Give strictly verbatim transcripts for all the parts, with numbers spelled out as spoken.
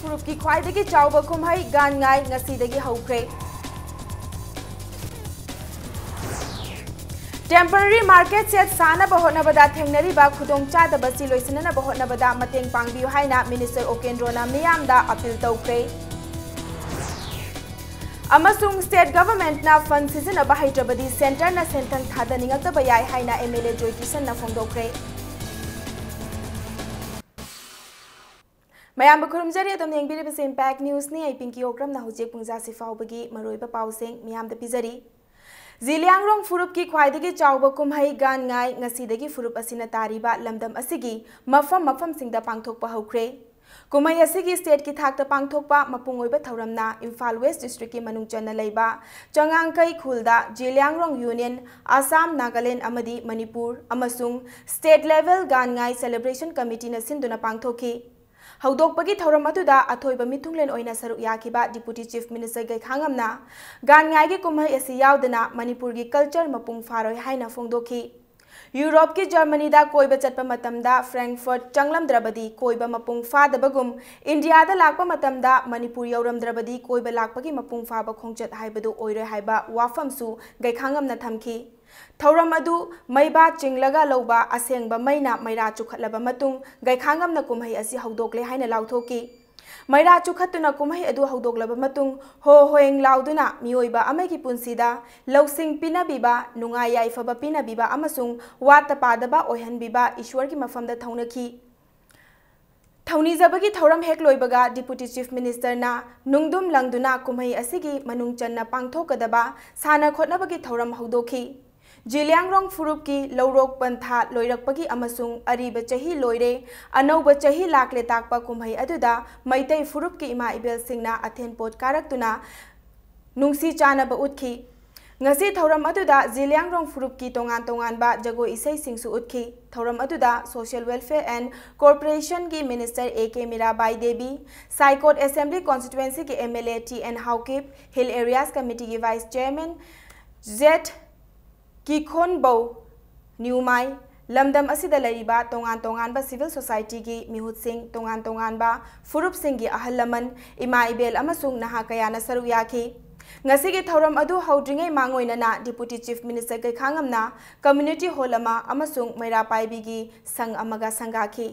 ꯐꯨꯔꯨꯞꯀꯤ ꯈ꯭ꯋꯥꯏꯗꯒꯤ ꯆꯥꯎꯕ ꯀꯨꯝꯍꯩ ꯒꯥꯟ ꯉꯥꯏ ꯉꯁꯤꯗꯒꯤ ꯍꯧꯈ꯭ꯔꯦ꯫ Temporary market shed ꯁꯥꯅꯕ ꯍꯣꯠꯅꯕꯗ ꯊꯦꯡꯅꯔꯤꯕ ꯈꯨꯗꯣꯡꯆꯥꯗꯕꯁꯤ ꯂꯣꯏꯁꯤꯟꯅꯅꯕ ꯍꯣꯠꯅꯕꯗ ꯃꯇꯦꯡ ꯄꯥꯡꯕꯤꯌꯨ ꯍꯥꯏꯅ Minister ꯎꯀꯦꯟꯗ꯭ꯔꯣꯅ ꯃꯤꯌꯥꯝꯗ appeal ꯇꯧꯈ꯭ꯔꯦ꯫ ꯑꯃꯁꯨꯡ state governmentꯅ fund ꯁꯤꯖꯤꯟꯅꯕ ꯍꯩꯇ꯭ꯔꯕꯗꯤ centreꯅ ꯁꯦꯟꯊꯪ ꯊꯥꯗꯅꯤꯡꯉꯛꯇꯕ ꯌꯥꯏ ꯍꯥꯏꯅ MLA ꯖꯣꯏ ꯀꯤꯁꯟꯅ ꯐꯣꯡꯗꯣꯛꯈ꯭ꯔꯦ꯫ ꯃꯌꯥꯝꯕꯨ ꯈꯨꯔꯨꯝꯖꯔꯤ꯫ ꯑꯗꯣꯝꯅ ꯌꯦꯡꯕꯤꯔꯤꯕꯁꯤ Impact Newsꯅꯤ꯫ ꯑꯩ ꯄꯤꯡꯀꯤ ꯑꯣꯀ꯭ꯔꯝꯅ ꯍꯧꯖꯤꯛ ꯄꯨꯡ ꯖꯥꯁꯤ ꯐꯥꯎꯕꯒꯤ ꯃꯔꯨꯑꯣꯏꯕ ꯄꯥꯎꯁꯤꯡ ꯃꯤꯌꯥꯝꯗ ꯄꯤꯖꯔꯤ꯫ ꯖꯤꯂꯤꯌꯥꯡꯔꯣꯡ ꯐꯨꯔꯨꯞꯀꯤ ꯈ꯭ꯋꯥꯏꯗꯒꯤ ꯆꯥꯎꯕ ꯀꯨꯝꯍꯩ ꯒꯥꯟ ꯉꯥꯏ ꯉꯁꯤꯗꯒꯤ ꯐꯨꯔꯨꯞ ꯑꯁꯤꯅ ꯇꯥꯔꯤꯕ ꯂꯝꯗꯝ ꯑꯁꯤꯒꯤ ꯃꯐꯝ ꯃꯐꯝꯁꯤꯡꯗ ꯄꯥꯡꯊꯣꯛꯄ ꯍꯧꯈ꯭ꯔꯦ꯫ ꯀꯨꯝꯍꯩ ꯑꯁꯤꯒꯤ stateꯀꯤ ꯊꯥꯛꯇ ꯄꯥꯡꯊꯣꯛꯄ ꯃꯄꯨꯡ ꯑꯣꯏꯕ ꯊꯧꯔꯝꯅ ꯏꯝꯐꯥꯜ West districtꯀꯤ ꯃꯅꯨꯡ ꯆꯟꯅ ꯂꯩꯕ ꯆꯉꯥꯡꯀꯩ ꯈꯨꯜꯗ ꯖꯤꯂꯤꯌꯥꯡꯔꯣꯡ Union, ꯑꯁꯥꯝ, ꯅꯥꯒꯥꯂꯦꯟ ꯑꯃꯗꯤ ꯃꯅꯤꯄꯨꯔ ꯑꯃꯁꯨꯡ state level ꯒꯥꯟ ꯉꯥꯏ celebration committeeꯅ ꯁꯤꯟꯗꯨꯅ ꯄꯥꯡꯊꯣꯛꯈꯤ꯫ ꯍꯧꯗꯣꯛꯄꯒꯤ ꯊꯧꯔꯝ ꯑꯗꯨꯗ ꯑꯊꯣꯏꯕ ꯃꯤꯊꯨꯡꯂꯦꯟ ꯑꯣꯏꯅ ꯁꯔꯨꯛ ꯌꯥꯈꯤꯕ Deputy Chief Minister ꯒꯩꯈꯥꯉꯝꯅ ꯒꯥꯟ ꯉꯥꯏꯒꯤ ꯀꯨꯝꯍꯩ ꯑꯁꯤ ꯌꯥꯎꯗꯅ ꯃꯅꯤꯄꯨꯔꯒꯤ culture ꯃꯄꯨꯡ ꯐꯥꯔꯣꯏ ꯍꯥꯏꯅ ꯐꯣꯡꯗꯣꯛꯈꯤ꯫ ꯌꯨꯔꯣꯞꯀꯤ ꯖꯔꯃꯅꯤꯗ ꯀꯣꯏꯕ ꯆꯠꯄ ꯃꯇꯝꯗ Frankfurt ꯆꯪꯂꯝꯗ꯭ꯔꯕꯗꯤ ꯀꯣꯏꯕ ꯃꯄꯨꯡ ꯐꯥꯗꯕꯒꯨꯝ, ꯏꯟꯗꯤꯌꯥꯗ ꯂꯥꯛꯄ ꯃꯇꯝꯗ ꯃꯅꯤꯄꯨꯔ ꯌꯧꯔꯝꯗ꯭ꯔꯕꯗꯤ ꯀꯣꯏꯕ ꯂꯥꯛꯄꯒꯤ ꯃꯄꯨꯡ ꯐꯥꯕ ꯈꯣꯡꯆꯠ ꯍꯥꯏꯕꯗꯨ ꯑꯣꯏꯔꯣꯏ ꯍꯥꯏꯕ ꯋꯥꯐꯝꯁꯨ ꯒꯩꯈꯥꯉꯝꯅ ꯊꯝꯈꯤ꯫ ꯊꯧꯔꯝ ꯑꯗꯨ ꯃꯩꯕꯥ ꯆꯤꯡꯂꯒ ꯂꯧꯕ ꯑꯁꯦꯡꯕ ꯃꯩꯅ ꯃꯩꯔꯥ ꯆꯨꯈꯠꯂꯕ ꯃꯇꯨꯡ ꯒꯩꯈꯥꯉꯝꯅ ꯀꯨꯝꯍꯩ ꯑꯁꯤ ꯍꯧꯗꯣꯛꯂꯦ ꯍꯥꯏꯅ ꯂꯥꯎꯊꯣꯛꯈꯤ꯫ ꯃꯩꯔꯥ ꯆꯨꯈꯠꯇꯨꯅ ꯀꯨꯝꯍꯩ ꯑꯗꯨ ꯍꯧꯗꯣꯛꯂꯕ ꯃꯇꯨꯡ ꯍꯣ ꯍꯣꯏꯡ ꯂꯥꯎꯗꯨꯅ ꯃꯤꯑꯣꯏꯕ ꯑꯃꯒꯤ ꯄꯨꯟꯁꯤꯗ ꯂꯧꯁꯤꯡ ꯄꯤꯅꯕꯤꯕ, ꯅꯨꯡꯉꯥꯏ ꯌꯥꯏꯐꯕ ꯄꯤꯅꯕꯤꯕ ꯑꯃꯁꯨꯡ ꯋꯥꯠꯇ ꯄꯥꯗꯕ ꯑꯣꯏꯍꯟꯕꯤꯕ ꯏꯁ꯭ꯋꯔꯒꯤ ꯃꯐꯝꯗ ꯊꯧꯅꯈꯤ꯫ ꯊꯧꯅꯤꯖꯕꯒꯤ ꯊꯧꯔꯝ ꯍꯦꯛ ꯂꯣꯏꯕꯒ Deputy Chief Ministerꯅ ꯅꯨꯡꯗꯨꯝ ꯂꯪꯗꯨꯅ ꯀꯨꯝꯍꯩ ꯑꯁꯤꯒꯤ ꯃꯅꯨꯡ ꯆꯟꯅ ꯄꯥꯡꯊꯣꯛꯀꯗꯕ ꯁꯥꯟꯅ ꯈꯣꯠꯅꯕꯒꯤ ꯊꯧꯔꯝ ꯍꯧꯗꯣꯛꯈꯤ꯫ ꯖꯤꯂꯤꯌꯥꯡꯔꯣꯡ ꯐꯨꯔꯨꯞꯀꯤ ꯂꯧꯔꯣꯛ ꯄꯟꯊꯥ ꯂꯣꯏꯔꯛꯄꯒꯤ ꯑꯃꯁꯨꯡ ꯑꯔꯤꯕ ꯆꯍꯤ ꯂꯣꯏꯔꯦ, ꯑꯅꯧꯕ ꯆꯍꯤ ꯂꯥꯛꯂꯦ ꯇꯥꯛꯄ ꯀꯨꯝꯍꯩ ꯑꯗꯨꯗ ꯃꯩꯇꯩ ꯐꯨꯔꯨꯞꯀꯤ ꯏꯃꯥ ꯏꯕꯦꯜꯁꯤꯡꯅ ꯑꯊꯦꯟꯄꯣꯠ ꯀꯥꯔꯛꯇꯨꯅ ꯅꯨꯡꯁꯤ ꯆꯥꯟꯅꯕ ꯎꯠꯈꯤ꯫ ꯉꯁꯤ ꯊꯧꯔꯝ ꯑꯗꯨꯗ ꯖꯤꯂꯤꯌꯥꯡꯔꯣꯡ ꯐꯨꯔꯨꯞꯀꯤ ꯇꯣꯉꯥꯟ ꯇꯣꯉꯥꯟꯕ ꯖꯒꯣꯏ ꯏꯁꯩꯁꯤꯡꯁꯨ ꯎꯠꯈꯤ꯫ ꯊꯧꯔꯝ ꯑꯗꯨꯗ Social Welfare and Corporationꯒꯤ Minister A K Mirabai Devi, ꯁꯥꯏꯀꯣꯠ Assembly Constituencyꯒꯤ MLA T N Haokip, Hill Areas Committeeꯒꯤ Vice Chairman Z ꯀꯤꯈꯣꯟꯕꯧ ꯅ꯭ꯌꯨꯃꯥꯏ, ꯂꯝꯗꯝ ꯑꯁꯤꯗ ꯂꯩꯔꯤꯕ ꯇꯣꯉꯥꯟ ꯇꯣꯉꯥꯟꯕ civil society ꯒꯤ ꯃꯤꯍꯨꯠꯁꯤꯡ, ꯇꯣꯉꯥꯟ ꯇꯣꯉꯥꯟꯕ ꯐꯨꯔꯨꯞꯁꯤꯡꯒꯤ ꯑꯍꯜ ꯂꯃꯟ, ꯏꯃꯥ ꯏꯕꯦꯜ ꯑꯃꯁꯨꯡ ꯅꯍꯥ ꯀꯌꯥꯅ ꯁꯔꯨꯛ ꯌꯥꯈꯤ꯫ ꯉꯁꯤꯒꯤ ꯊꯧꯔꯝ ꯑꯗꯨ ꯍꯧꯗ꯭ꯔꯤꯉꯩ ꯃꯥꯡꯑꯣꯏꯅꯅ Deputy Chief Minister ꯀꯩꯈꯥꯉꯝꯅ community hall ꯑꯃ ꯑꯃꯁꯨꯡ ꯃꯩꯔꯥ ꯄꯥꯏꯕꯤꯒꯤ ꯁꯪ ꯑꯃꯒ ꯁꯪꯒꯥꯈꯤ꯫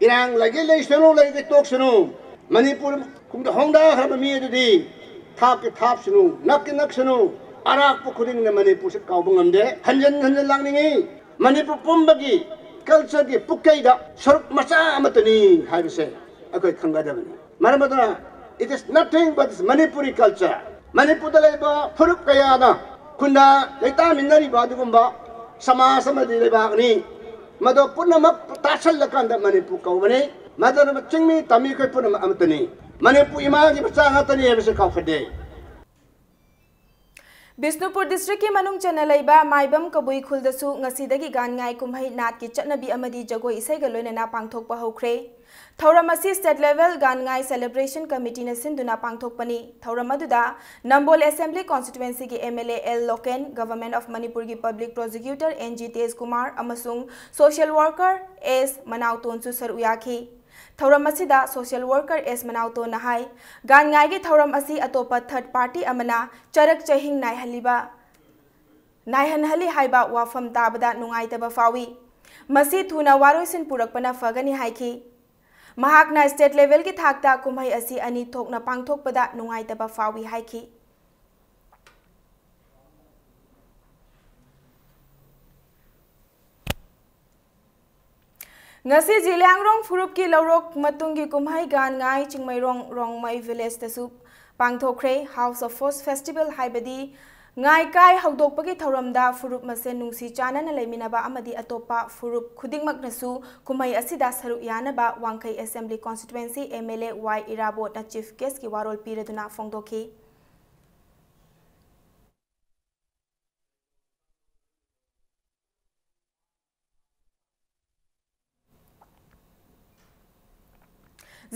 ꯏꯔꯥꯡ ꯂꯩꯒꯦ ꯂꯩꯁꯅꯨ, ꯂꯩꯒꯦ ꯇꯣꯛꯁꯅꯨ, ꯃꯅꯤꯄꯨꯔ ꯈꯨꯡꯒꯪꯗ ꯍꯣꯡꯗꯥꯈ꯭ꯔꯕ ꯃꯤ ꯑꯗꯨꯗꯤ ꯊꯥꯞꯀꯦ ꯊꯥꯞꯁꯅꯨ, ꯅꯛꯀꯦ ꯅꯛꯁꯅꯨ, ꯑꯔꯥꯛꯄ ꯈꯨꯗꯤꯡꯅ ꯃꯅꯤꯄꯨꯔꯁꯤ ꯀꯥꯎꯕ ꯉꯝꯗꯦ꯫ ꯍꯟꯖꯟ ꯍꯟꯖꯟ ꯂꯥꯛꯅꯤꯡꯉꯤ, ꯃꯅꯤꯄꯨꯔ ꯄꯨꯝꯕꯒꯤ culture ꯒꯤ ꯄꯨꯛꯀꯩꯗ ꯁꯔꯨꯛ ꯃꯆꯥ ꯑꯃꯠꯇꯅꯤ ꯍꯥꯏꯕꯁꯦ ꯑꯩꯈꯣꯏ ꯈꯪꯒꯗꯕꯅꯤ꯫ ꯃꯔꯝ ꯑꯗꯨꯅ, it is nothing but Manipuri culture. ꯃꯅꯤꯄꯨꯔꯗ ꯂꯩꯕ ꯐꯨꯔꯨꯞ ꯀꯌꯥꯅ ꯈꯨꯟꯗꯥ ꯂꯩꯇꯥꯃꯤꯟꯅꯔꯤꯕ ꯑꯗꯨꯒꯨꯝꯕ ꯁꯃꯥꯖ ꯑꯃꯗꯤ ꯂꯩꯕꯥꯛꯅꯤ꯫ ꯃꯗꯨ ꯄꯨꯝꯅꯃꯛ ꯇꯥꯁꯜꯂꯀꯥꯟꯗ ꯃꯅꯤꯄꯨꯔ ꯀꯧꯕꯅꯤ꯫ ꯃꯗꯨꯅ ꯆꯤꯡꯃꯤ ꯇꯝꯃꯤ ꯑꯩꯈꯣꯏ ꯄꯨꯝꯅꯃꯛ ꯑꯃꯠꯇꯅꯤ꯫ ꯃꯅꯤꯄꯨꯔ ꯏꯃꯥꯒꯤ ꯃꯆꯥ ꯉꯥꯛꯇꯅꯤ ꯍꯥꯏꯕꯁꯤ ꯀꯥꯎꯐꯗꯦ꯫ ꯕꯤꯁꯅꯨꯄꯨꯔ district ꯀꯤ ꯃꯅꯨꯡ ꯆꯟꯅ ꯂꯩꯕ ꯃꯥꯏꯕꯝ ꯀꯕꯨꯏ ꯈꯨꯜꯗꯁꯨ ꯉꯁꯤꯗꯒꯤ ꯒꯥꯟ ꯉꯥꯏ ꯀꯨꯝꯍꯩ ꯅꯥꯠꯀꯤ ꯆꯠꯅꯕꯤ ꯑꯃꯗꯤ ꯖꯒꯣꯏ ꯏꯁꯩꯒ ꯂꯣꯏꯅꯅ ꯄꯥꯡꯊꯣꯛꯄ ꯍꯧꯈ꯭ꯔꯦ꯫ ꯊꯧꯔꯝ ꯑꯁꯤ state level ꯒꯥꯟ ꯉꯥꯏ celebration committee ꯅ ꯁꯤꯟꯗꯨꯅ ꯄꯥꯡꯊꯣꯛꯄꯅꯤ꯫ ꯊꯧꯔꯝ ꯑꯗꯨꯗ ꯅꯝꯕꯣꯜ assembly constituency ꯒꯤ MLA L local, Government of ꯃꯅꯤꯄꯨꯔꯒꯤ public prosecutor N G ꯇꯦꯖꯀꯨꯃꯥꯔ ꯑꯃꯁꯨꯡ social worker S ꯃꯅꯥꯎꯇꯣꯟꯁꯨ ꯁꯔꯨꯛ ꯌꯥꯈꯤ꯫ ꯊꯧꯔꯝ ꯑꯁꯤꯗ social worker S ꯃꯅꯥꯎꯇꯣꯟꯅ ꯍꯥꯏ, ꯒꯥꯟ ꯉꯥꯏꯒꯤ ꯊꯧꯔꯝ ꯑꯁꯤ ꯑꯇꯣꯞꯄ third party ꯑꯃꯅ ꯆꯔꯛ ꯆꯍꯤꯡ ꯅꯥꯏꯍꯜꯂꯤꯕ, ꯅꯥꯏꯍꯟꯍꯜꯂꯤ ꯍꯥꯏꯕ ꯋꯥꯐꯝ ꯇꯥꯕꯗ ꯅꯨꯡꯉꯥꯏꯇꯕ ꯐꯥꯎꯏ꯫ ꯃꯁꯤ ꯊꯨꯅ ꯋꯥꯔꯣꯏꯁꯤꯟ ꯄꯨꯔꯛꯄꯅ ꯐꯒꯅꯤ ꯍꯥꯏꯈꯤ꯫ ꯃꯍꯥꯛꯅ state level ꯒꯤ ꯊꯥꯛꯇ ꯀꯨꯝꯍꯩ ꯑꯁꯤ ꯑꯅꯤ ꯊꯣꯛꯅ ꯄꯥꯡꯊꯣꯛꯄꯗ ꯅꯨꯡꯉꯥꯏꯇꯕ ꯐꯥꯎꯏ ꯍꯥꯏꯈꯤ꯫ ꯉꯁꯤ ꯖꯤꯂꯤꯌꯥꯡꯔꯣꯡ ꯐꯨꯔꯨꯞꯀꯤ ꯂꯧꯔꯣꯛ ꯃꯇꯨꯡꯒꯤ ꯀꯨꯝꯍꯩ ꯒꯥꯟ ꯉꯥꯏ ꯆꯤꯡꯃꯩꯔꯣꯡ ꯔꯣꯡꯃꯩ village ꯇꯁꯨ ꯄꯥꯡꯊꯣꯛꯈ꯭ꯔꯦ꯫ House of Foods festival ꯍꯥꯏꯕꯗꯤ ꯉꯥꯏꯀꯥꯏ ꯍꯧꯗꯣꯛꯄꯒꯤ ꯊꯧꯔꯝꯗ ꯐꯨꯔꯨꯞ ꯃꯁꯦꯟ ꯅꯨꯡꯁꯤ ꯆꯥꯟꯅꯅ ꯂꯩꯃꯤꯟꯅꯕ ꯑꯃꯗꯤ ꯑꯇꯣꯞꯄ ꯐꯨꯔꯨꯞ ꯈꯨꯗꯤꯡꯃꯛꯅꯁꯨ ꯀꯨꯝꯍꯩ ꯑꯁꯤꯗ ꯁꯔꯨꯛ ꯌꯥꯅꯕ ꯋꯥꯡꯈꯩ assembly constituency MLA Y ꯏꯔꯥꯕꯣꯠꯅ chief guest ꯀꯤ ꯋꯥꯔꯣꯜ ꯄꯤꯔꯗꯨꯅ ꯐꯣꯡꯗꯣꯛꯈꯤ꯫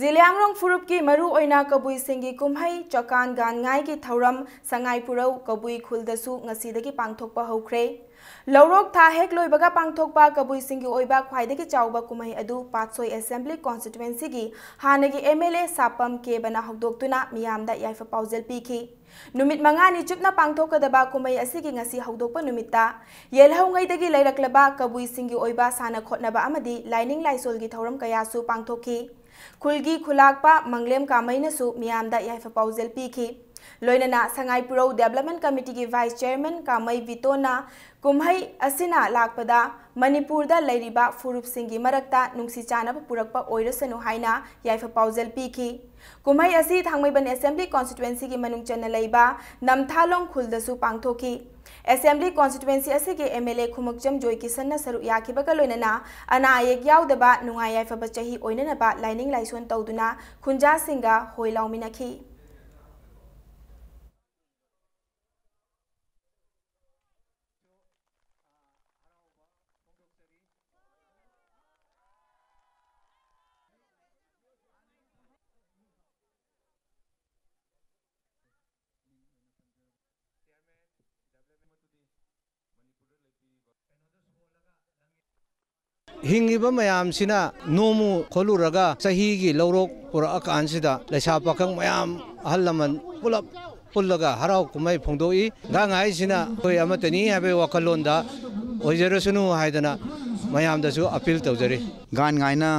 ꯖꯤꯂꯤꯌꯥꯡꯔꯣꯡ ꯐꯨꯔꯨꯞꯀꯤ ꯃꯔꯨ ꯑꯣꯏꯅ ꯀꯕꯨꯏꯁꯤꯡꯒꯤ ꯀꯨꯝꯍꯩ ꯆꯀꯥꯟ ꯒꯥꯟꯉꯥꯏꯒꯤ ꯊꯧꯔꯝ ꯁꯉꯥꯏꯄꯨꯔꯧ ꯀꯕꯨꯏ ꯈꯨꯜꯗꯁꯨ ꯉꯁꯤꯗꯒꯤ ꯄꯥꯡꯊꯣꯛꯄ ꯍꯧꯈ꯭ꯔꯦ꯫ ꯂꯧꯔꯣꯛ ꯊꯥ ꯍꯦꯛ ꯂꯣꯏꯕꯒ ꯄꯥꯡꯊꯣꯛꯄ ꯀꯕꯨꯏꯁꯤꯡꯒꯤ ꯑꯣꯏꯕ ꯈ꯭ꯋꯥꯏꯗꯒꯤ ꯆꯥꯎꯕ ꯀꯨꯝꯍꯩ ꯑꯗꯨ ꯄꯥꯠꯁꯣꯏ ꯑꯦꯁꯦꯝꯕ꯭ꯂꯤ ꯀꯣꯟꯁꯇꯤꯇ꯭ꯋꯦꯟꯁꯤꯒꯤ ꯍꯥꯟꯅꯒꯤ ꯑꯦꯝ ꯑꯦꯜ ꯑꯦ ꯁꯥꯄꯝ ꯀꯦꯕꯅ ꯍꯧꯗꯣꯛꯇꯨꯅ ꯃꯤꯌꯥꯝꯗ ꯌꯥꯏꯐ ꯄꯥꯎꯖꯦꯜ ꯄꯤꯈꯤ꯫ ꯅꯨꯃꯤꯠ ꯃꯉꯥꯅꯤ ꯆꯨꯞꯅ ꯄꯥꯡꯊꯣꯛꯀꯗꯕ ꯀꯨꯝꯍꯩ ꯑꯁꯤꯒꯤ ꯉꯁꯤ ꯍꯧꯗꯣꯛꯄ ꯅꯨꯃꯤꯠꯇ ꯌꯦꯜꯍꯧꯉꯩꯗꯒꯤ ꯂꯩꯔꯛꯂꯕ ꯀꯕꯨꯏꯁꯤꯡꯒꯤ ꯑꯣꯏꯕ ꯁꯥꯟꯅ ꯈꯣꯠꯅꯕ ꯑꯃꯗꯤ ꯂꯥꯏꯅꯤꯡ ꯂꯥꯏꯁꯣꯜꯒꯤ ꯊꯧꯔꯝ ꯀꯌꯥꯁꯨ ꯄꯥꯡꯊꯣꯛꯈꯤ꯫ ꯈꯨꯜꯒꯤ ꯈꯨꯂꯥꯛꯄ ꯃꯪꯂꯦꯝ ꯀꯥꯃꯩꯅꯁꯨ ꯃꯤꯌꯥꯝꯗ ꯌꯥꯏꯐ ꯄꯥꯎꯖꯦꯜ ꯄꯤꯈꯤ꯫ ꯂꯣꯏꯅꯅ ꯁꯉꯥꯏꯄꯨꯔꯧ ꯗꯦꯕꯂꯞꯃꯦꯟ ꯀꯃꯤꯇꯤꯒꯤ ꯚꯥꯏꯁ ꯆꯤꯌꯔꯃꯦꯟ ꯀꯥꯃꯩ ꯚꯤꯇꯣꯅ ꯀꯨꯝꯍꯩ ꯑꯁꯤꯅ ꯂꯥꯛꯄꯗ ꯃꯅꯤꯄꯨꯔꯗ ꯂꯩꯔꯤꯕ ꯐꯨꯔꯨꯞꯁꯤꯡꯒꯤ ꯃꯔꯛꯇ ꯅꯨꯡꯁꯤ ꯆꯥꯟꯅꯕ ꯄꯨꯔꯛꯄ ꯑꯣꯏꯔꯁꯅꯨ ꯍꯥꯏꯅ ꯌꯥꯏꯐ ꯄꯥꯎꯖꯦꯜ ꯄꯤꯈꯤ꯫ ꯀꯨꯝꯍꯩ ꯑꯁꯤ ꯊꯥꯡꯃꯩꯕꯟ ꯑꯦꯁꯦꯝꯕ꯭ꯂꯤ ꯀꯣꯟꯁꯇꯤꯇ꯭ꯋꯦꯟꯁꯤꯒꯤ ꯃꯅꯨꯡ ꯆꯟꯅ ꯂꯩꯕ ꯅꯝꯊꯥꯂꯣꯡ ꯈꯨꯜꯗꯁꯨ ꯄꯥꯡꯊꯣꯛꯈꯤ꯫ ꯑꯦꯁꯦꯝꯕ꯭ꯂꯤ ꯀꯣꯟꯁꯇꯤꯇ꯭ꯋꯦꯟꯁꯤ ꯑꯁꯤꯒꯤ ꯑꯦꯝ ꯑꯦꯜ ꯑꯦ ꯈꯨꯃꯨꯛꯆꯝ ꯖꯣꯏꯀꯤꯁꯟꯅ ꯁꯔꯨꯛ ꯌꯥꯈꯤꯕꯒ ꯂꯣꯏꯅꯅ ꯑꯅꯥ ꯑꯌꯦꯛ ꯌꯥꯎꯗꯕ ꯅꯨꯡꯉꯥꯏ ꯌꯥꯏꯐꯕ ꯆꯍꯤ ꯑꯣꯏꯅꯅꯕ ꯂꯥꯏꯅꯤꯡ ꯂꯥꯏꯁꯣꯟ ꯇꯧꯗꯨꯅ ꯈꯨꯟꯖꯥꯁꯤꯡꯒ ꯍꯣꯏ ꯂꯥꯎꯃꯤꯟꯅꯈꯤ꯫ ꯍꯤꯡꯉꯤꯕ ꯃꯌꯥꯝꯁꯤꯅ ꯅꯣꯝꯃꯨ ꯈꯣꯠꯂꯨꯔꯒ ꯆꯍꯤꯒꯤ ꯂꯧꯔꯣꯛ ꯄꯨꯔꯛꯑꯀꯥꯟꯁꯤꯗ ꯂꯩꯁꯥ ꯄꯥꯈꯪ ꯃꯌꯥꯝ ꯑꯍꯜ ꯂꯃꯟ ꯄꯨꯂꯞ ꯄꯨꯜꯂꯒ ꯍꯔꯥꯎ ꯀꯨꯝꯍꯩ ꯐꯣꯡꯗꯣꯛꯏ꯫ ꯒꯥꯡ ꯍꯥꯏꯁꯤꯅ ꯑꯩꯈꯣꯏ ꯑꯃꯠꯇꯅꯤ ꯍꯥꯏꯕꯒꯤ ꯋꯥꯈꯜꯂꯣꯟꯗ ꯑꯣꯏꯖꯔꯁꯅꯨ ꯍꯥꯏꯗꯅ ꯃꯌꯥꯝꯗꯁꯨ ꯑꯄꯤꯜ ꯇꯧꯖꯔꯤ꯫ ꯒꯥꯟ ꯉꯥꯏꯅ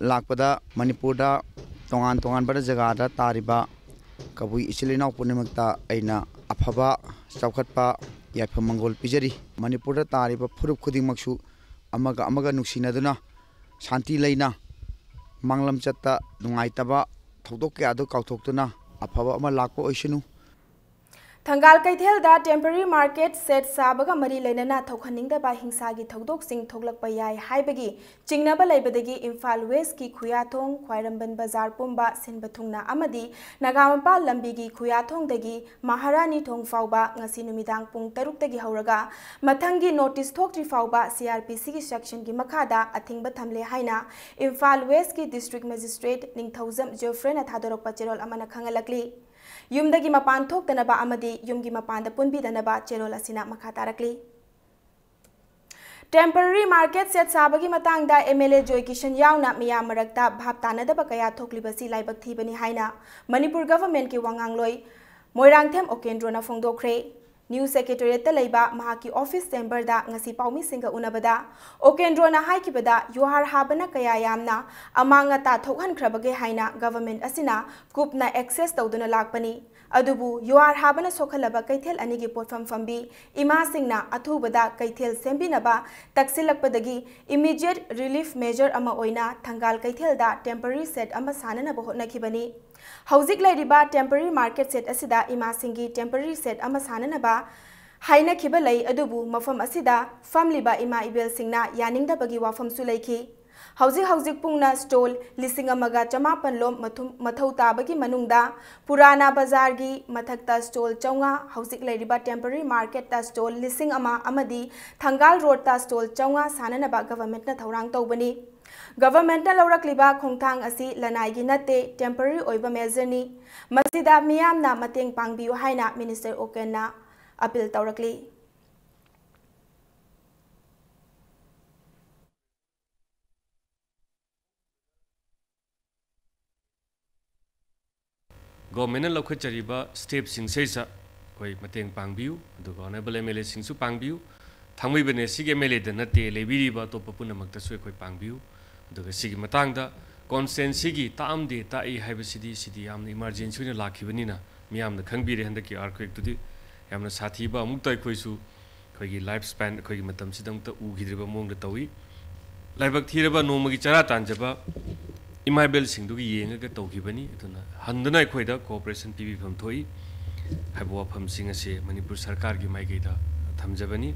ꯂꯥꯛꯄꯗ ꯃꯅꯤꯄꯨꯔꯗ ꯇꯣꯉꯥꯟ ꯇꯣꯉꯥꯟꯕ ꯖꯒꯥꯗ ꯇꯥꯔꯤꯕ ꯀꯕꯨꯏ ꯏꯆꯤꯜ ꯏꯅꯥꯎ ꯄꯨꯝꯅꯃꯛꯇ ꯑꯩꯅ ꯑꯐꯕ, ꯆꯥꯎꯈꯠꯄ, ꯌꯥꯏꯐ ꯃꯪꯒꯣꯜ ꯄꯤꯖꯔꯤ꯫ ꯃꯅꯤꯄꯨꯔꯗ ꯇꯥꯔꯤꯕ ꯐꯨꯔꯨꯞ ꯈꯨꯗꯤꯡꯃꯛꯁꯨ ꯑꯃꯒ ꯑꯃꯒ ꯅꯨꯡꯁꯤꯅꯗꯨꯅ ꯁꯥꯟꯇꯤ ꯂꯩꯅ ꯃꯥꯡꯂꯝꯆꯠꯇ ꯅꯨꯡꯉꯥꯏꯇꯕ ꯊꯧꯗꯣꯛ ꯀꯌꯥꯗꯨ ꯀꯥꯎꯊꯣꯛꯇꯨꯅ ꯑꯐꯕ ꯑꯃ ꯂꯥꯛꯄ ꯑꯣꯏꯁꯅꯨ꯫ ꯊꯪꯒꯥꯜ ꯀꯩꯊꯦꯜꯗ temporary market shed ꯁꯥꯕꯒ ꯃꯔꯤ ꯂꯩꯅꯅ ꯊꯣꯛꯍꯟꯅꯤꯡꯗꯕ ꯍꯤꯡꯁꯥꯒꯤ ꯊꯧꯗꯣꯛꯁꯤꯡ ꯊꯣꯛꯂꯛꯄ ꯌꯥꯏ ꯍꯥꯏꯕꯒꯤ ꯆꯤꯡꯅꯕ ꯂꯩꯕꯗꯒꯤ ꯏꯝꯐꯥꯜ Westꯀꯤ ꯈꯨꯌꯥꯊꯣꯡ, ꯈ꯭ꯋꯥꯏꯔꯝꯕꯟ ꯕꯖꯥꯔ ꯄꯨꯝꯕ ꯁꯤꯟꯕ ꯊꯨꯡꯅ ꯑꯃꯗꯤ ꯅꯥꯒꯥꯃꯄꯥꯜ ꯂꯝꯕꯤꯒꯤ ꯈꯨꯌꯥꯊꯣꯡꯗꯒꯤ ꯃꯍꯥꯔꯥꯅꯤ ꯊꯣꯡ ꯐꯥꯎꯕ ꯉꯁꯤ ꯅꯨꯃꯤꯗꯥꯡ ꯄꯨꯡ ꯇꯔꯨꯛꯇꯒꯤ ꯍꯧꯔꯒ ꯃꯊꯪꯒꯤ notice ꯊꯣꯛꯇ꯭ꯔꯤ ꯐꯥꯎꯕ CrPCꯒꯤ sectionꯒꯤ ꯃꯈꯥꯗ ꯑꯊꯤꯡꯕ ꯊꯝꯂꯦ ꯍꯥꯏꯅ ꯏꯝꯐꯥꯜ Westꯀꯤ District Magistrate ꯅꯤꯡꯊꯧꯖꯝ ꯖꯦꯐ꯭ꯔꯦꯅ ꯊꯥꯗꯣꯔꯛꯄ ꯆꯦꯔꯣꯜ ꯑꯃꯅ ꯈꯪꯍꯜꯂꯛꯂꯤ꯫ ꯌꯨꯝꯗꯒꯤ ꯃꯄꯥꯟ ꯊꯣꯛꯇꯅꯕ ꯑꯃꯗꯤ ꯌꯨꯝꯒꯤ ꯃꯄꯥꯟꯗ ꯄꯨꯟꯕꯤꯗꯅꯕ ꯆꯦꯔꯣꯜ ꯑꯁꯤꯅ ꯃꯈꯥ ꯇꯥꯔꯛꯂꯤ꯫ Temporary market shed ꯁꯥꯕꯒꯤ ꯃꯇꯥꯡꯗ MLA ꯖꯣꯏ ꯀꯤꯁꯟ ꯌꯥꯎꯅ ꯃꯤꯌꯥꯝ ꯃꯔꯛꯇ ꯚꯥꯞ ꯇꯥꯅꯗꯕ ꯀꯌꯥ ꯊꯣꯛꯂꯤꯕꯁꯤ ꯂꯥꯏꯕꯛ ꯊꯤꯕꯅꯤ ꯍꯥꯏꯅ ꯃꯅꯤꯄꯨꯔ governmentꯀꯤ ꯋꯥꯉꯥꯡꯂꯣꯏ ꯃꯣꯏꯔꯥꯡꯊꯦꯝ ꯎꯀꯦꯟꯗ꯭ꯔꯣꯅ ꯐꯣꯡꯗꯣꯛꯈ꯭ꯔꯦ꯫ News Secretariatꯇ ꯂꯩꯕ ꯃꯍꯥꯛꯀꯤ office chamberꯗ ꯉꯁꯤ ꯄꯥꯎꯃꯤꯁꯤꯡꯒ ꯎꯅꯕꯗ ꯎꯀꯦꯟꯗ꯭ꯔꯣꯅ ꯍꯥꯏꯈꯤꯕꯗ ꯌꯨꯍꯥꯔ ꯍꯥꯕꯅ ꯀꯌꯥ ꯌꯥꯝꯅ ꯑꯃꯥꯡ ꯑꯇꯥ ꯊꯣꯛꯍꯟꯈ꯭ꯔꯕꯒꯦ ꯍꯥꯏꯅ government ꯑꯁꯤꯅ ꯀꯨꯞꯅ access ꯇꯧꯗꯨꯅ ꯂꯥꯛꯄꯅꯤ꯫ ꯑꯗꯨꯕꯨ ꯌꯨꯍꯥꯔ ꯍꯥꯕꯅ ꯁꯣꯛꯍꯜꯂꯕ ꯀꯩꯊꯦꯜ ꯑꯅꯤꯒꯤ ꯄꯣꯠꯐꯝ ꯐꯝꯕꯤ ꯏꯃꯥꯁꯤꯡꯅ ꯑꯊꯨꯕꯗ ꯀꯩꯊꯦꯜ ꯁꯦꯝꯕꯤꯅꯕ ꯇꯛꯁꯤꯜꯂꯛꯄꯗꯒꯤ immediate relief measure ꯑꯃ ꯑꯣꯏꯅ ꯊꯪꯒꯥꯜ ꯀꯩꯊꯦꯜꯗ temporary shed ꯑꯃ ꯁꯥꯅꯅꯕ ꯍꯣꯠꯅꯈꯤꯕꯅꯤ꯫ ꯍꯧꯖꯤꯛ ꯂꯩꯔꯤꯕ temporary market shed ꯑꯁꯤꯗ ꯏꯃꯥꯁꯤꯡꯒꯤ temporary shed ꯑꯃ ꯁꯥꯅꯅꯕ ꯍꯥꯏꯅꯈꯤꯕ ꯂꯩ, ꯑꯗꯨꯕꯨ ꯃꯐꯝ ꯑꯁꯤꯗ ꯐꯝꯂꯤꯕ ꯏꯃꯥ ꯏꯕꯦꯜꯁꯤꯡꯅ ꯌꯥꯅꯤꯡꯗꯕꯒꯤ ꯋꯥꯐꯝꯁꯨ ꯂꯩꯈꯤ꯫ ꯍꯧꯖꯤꯛ ꯍꯧꯖꯤꯛ ꯄꯨꯡꯅ stall ꯂꯤꯁꯤꯡ ꯑꯃꯒ ꯆꯃꯥꯄꯟ ꯂꯣꯝ ꯃꯊꯨꯝ-, ꯃꯊꯧ ꯇꯥꯕꯒꯤ ꯃꯅꯨꯡꯗ ꯄꯨꯔꯥꯅꯥ ꯕꯖꯥꯔꯒꯤ ꯃꯊꯛꯇ stall ꯆꯥꯝꯃꯉꯥ, ꯍꯧꯖꯤꯛ ꯂꯩꯔꯤꯕ temporary marketꯇ stall ꯂꯤꯁꯤꯡ ꯑꯃ ꯑꯃꯗꯤ ꯊꯪꯒꯥꯜ roadꯇ stall ꯆꯥꯝꯃꯉꯥ ꯁꯥꯅꯅꯕ governmentꯅ ꯊꯧꯔꯥꯡ ꯇꯧꯕꯅꯤ꯫ Governmentꯅ ꯂꯧꯔꯛꯂꯤꯕ ꯈꯣꯡꯊꯥꯡ ꯑꯁꯤ ꯂꯅꯥꯏꯒꯤ ꯅꯠꯇꯦ, temporary ꯑꯣꯏꯕ measureꯅꯤ꯫ ꯃꯁꯤꯗ ꯃꯤꯌꯥꯝꯅ ꯃꯇꯦꯡ ꯄꯥꯡꯕꯤꯌꯨ ꯍꯥꯏꯅ Minister ꯎꯀꯦꯟꯅ appeal ꯇꯧꯔꯛꯂꯤ꯫ Governmentꯅ ꯂꯧꯈꯠꯆꯔꯤꯕ stepꯁꯤꯡꯁꯤꯗ ꯑꯩꯈꯣꯏ ꯃꯇꯦꯡ ꯄꯥꯡꯕꯤꯌꯨ, ꯑꯗꯨꯒ honourable MLAꯁꯤꯡꯁꯨ ꯄꯥꯡꯕꯤꯌꯨ꯫ ꯊꯥꯡꯃꯩꯕꯟ Westꯀꯤ MLAꯗ ꯅꯠꯇꯦ, ꯂꯩꯕꯤꯔꯤꯕ ꯑꯇꯣꯞꯄ ꯄꯨꯝꯅꯃꯛꯇꯁꯨ ꯑꯩꯈꯣꯏ ꯄꯥꯡꯕꯤꯌꯨ꯫ ꯑꯗꯨꯒ ꯁꯤꯒꯤ ꯃꯇꯥꯡꯗ constituencyꯒꯤ ꯇꯥꯛꯑꯝꯗꯦ ꯇꯥꯛꯏ ꯍꯥꯏꯕꯁꯤꯗꯤ, ꯁꯤꯗꯤ ꯌꯥꯝꯅ emergency ꯑꯣꯏꯅ ꯂꯥꯛꯈꯤꯕꯅꯤꯅ ꯃꯤꯌꯥꯝꯅ ꯈꯪꯕꯤꯔꯦ꯫ ꯍꯟꯗꯛꯀꯤ earthquakeꯇꯨꯗꯤ ꯌꯥꯝꯅ ꯁꯥꯊꯤꯕ, ꯑꯃꯨꯛꯇ ꯑꯩꯈꯣꯏꯁꯨ ꯑꯩꯈꯣꯏꯒꯤ life span, ꯑꯩꯈꯣꯏꯒꯤ ꯃꯇꯝꯁꯤꯗ ꯑꯃꯨꯛꯇ ꯎꯈꯤꯗ꯭ꯔꯤꯕ ꯃꯑꯣꯡꯗ ꯇꯧꯏ꯫ ꯂꯥꯏꯕꯛ ꯊꯤꯔꯕ ꯅꯣꯡꯃꯒꯤ ꯆꯔꯥ ꯇꯥꯟꯖꯕ ꯏꯃꯥ ꯏꯕꯦꯜꯁꯤꯡꯗꯨꯒꯤ ꯌꯦꯡꯉꯒ ꯇꯧꯈꯤꯕꯅꯤ꯫ ꯑꯗꯨꯅ ꯍꯟꯗꯨꯅ ꯑꯩꯈꯣꯏꯗ cooperation ꯄꯤꯕꯤꯐꯝ ꯊꯣꯛꯏ꯫ ꯍꯥꯏꯕ ꯋꯥꯐꯝꯁꯤꯡ ꯑꯁꯤ ꯃꯅꯤꯄꯨꯔ ꯁꯔꯀꯥꯔꯒꯤ ꯃꯥꯏꯀꯩꯗ ꯊꯝꯖꯕꯅꯤ꯫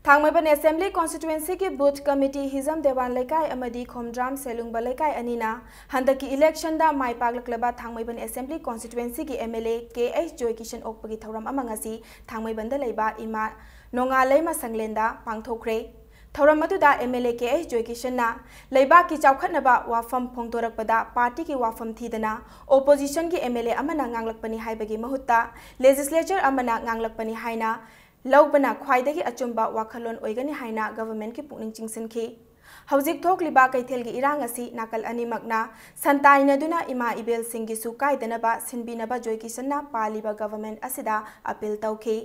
ꯊꯥꯡꯃꯩꯕꯟ Assembly Constituencyꯒꯤ Booth Committee, ꯍꯤꯖꯝ ꯗꯦꯋꯥꯟ ꯂꯩꯀꯥꯏ ꯑꯃꯗꯤ ꯈꯣꯝꯗ꯭ꯔꯥꯝ ꯁꯦꯂꯨꯡꯕ ꯂꯩꯀꯥꯏ ꯑꯅꯤꯅ ꯍꯟꯗꯛꯀꯤ electionꯗ ꯃꯥꯏ ꯄꯥꯛꯂꯛꯂꯕ ꯊꯥꯡꯃꯩꯕꯟ Assembly Constituencyꯒꯤ MLA ꯀꯦ ꯑꯩꯆ ꯖꯣꯏꯀꯤꯁꯟ ꯑꯣꯛꯄꯒꯤ ꯊꯧꯔꯝ ꯑꯃ ꯉꯁꯤ ꯊꯥꯡꯃꯩꯕꯟꯗ ꯂꯩꯕ ꯏꯃꯥ ꯅꯣꯡꯉꯥꯂꯩꯃ ꯁꯪꯂꯦꯟꯗ ꯄꯥꯡꯊꯣꯛꯈ꯭ꯔꯦ꯫ ꯊꯧꯔꯝ ꯑꯗꯨꯗ MLA ꯀꯦ ꯑꯩꯆ ꯖꯣꯏꯀꯤꯁꯟꯅ ꯂꯩꯕꯥꯛꯀꯤ ꯆꯥꯎꯈꯠꯅꯕ ꯋꯥꯐꯝ ꯐꯣꯡꯗꯣꯔꯛꯄꯗ partyꯒꯤ ꯋꯥꯐꯝ ꯊꯤꯗꯅ oppositionꯒꯤ MLA ꯑꯃꯅ ꯉꯥꯡꯂꯛꯄꯅꯤ ꯍꯥꯏꯕꯒꯤ ꯃꯍꯨꯠꯇ legislature ꯑꯃꯅ ꯉꯥꯡꯂꯛꯄꯅꯤ ꯍꯥꯏꯅ ꯂꯧꯕꯅ ꯈ꯭ꯋꯥꯏꯗꯒꯤ ꯑꯆꯨꯝꯕ ꯋꯥꯈꯜꯂꯣꯟ ꯑꯣꯏꯒꯅꯤ ꯍꯥꯏꯅ governmentꯀꯤ ꯄꯨꯛꯅꯤꯡ ꯆꯤꯡꯁꯤꯟꯈꯤ꯫ ꯍꯧꯖꯤꯛ ꯊꯣꯛꯂꯤꯕ ꯀꯩꯊꯦꯜꯒꯤ ꯏꯔꯥꯡ ꯑꯁꯤ ꯅꯥꯀꯜ ꯑꯅꯤꯃꯛꯅ ꯁꯟꯇꯥꯏꯅꯗꯨꯅ ꯏꯃꯥ ꯏꯕꯦꯜꯁꯤꯡꯒꯤꯁꯨ ꯀꯥꯏꯗꯅꯕ ꯁꯤꯟꯕꯤꯅꯕ ꯖꯣꯏꯀꯤꯁꯟꯅ ꯄꯥꯜꯂꯤꯕ government ꯑꯁꯤꯗ appeal ꯇꯧꯈꯤ꯫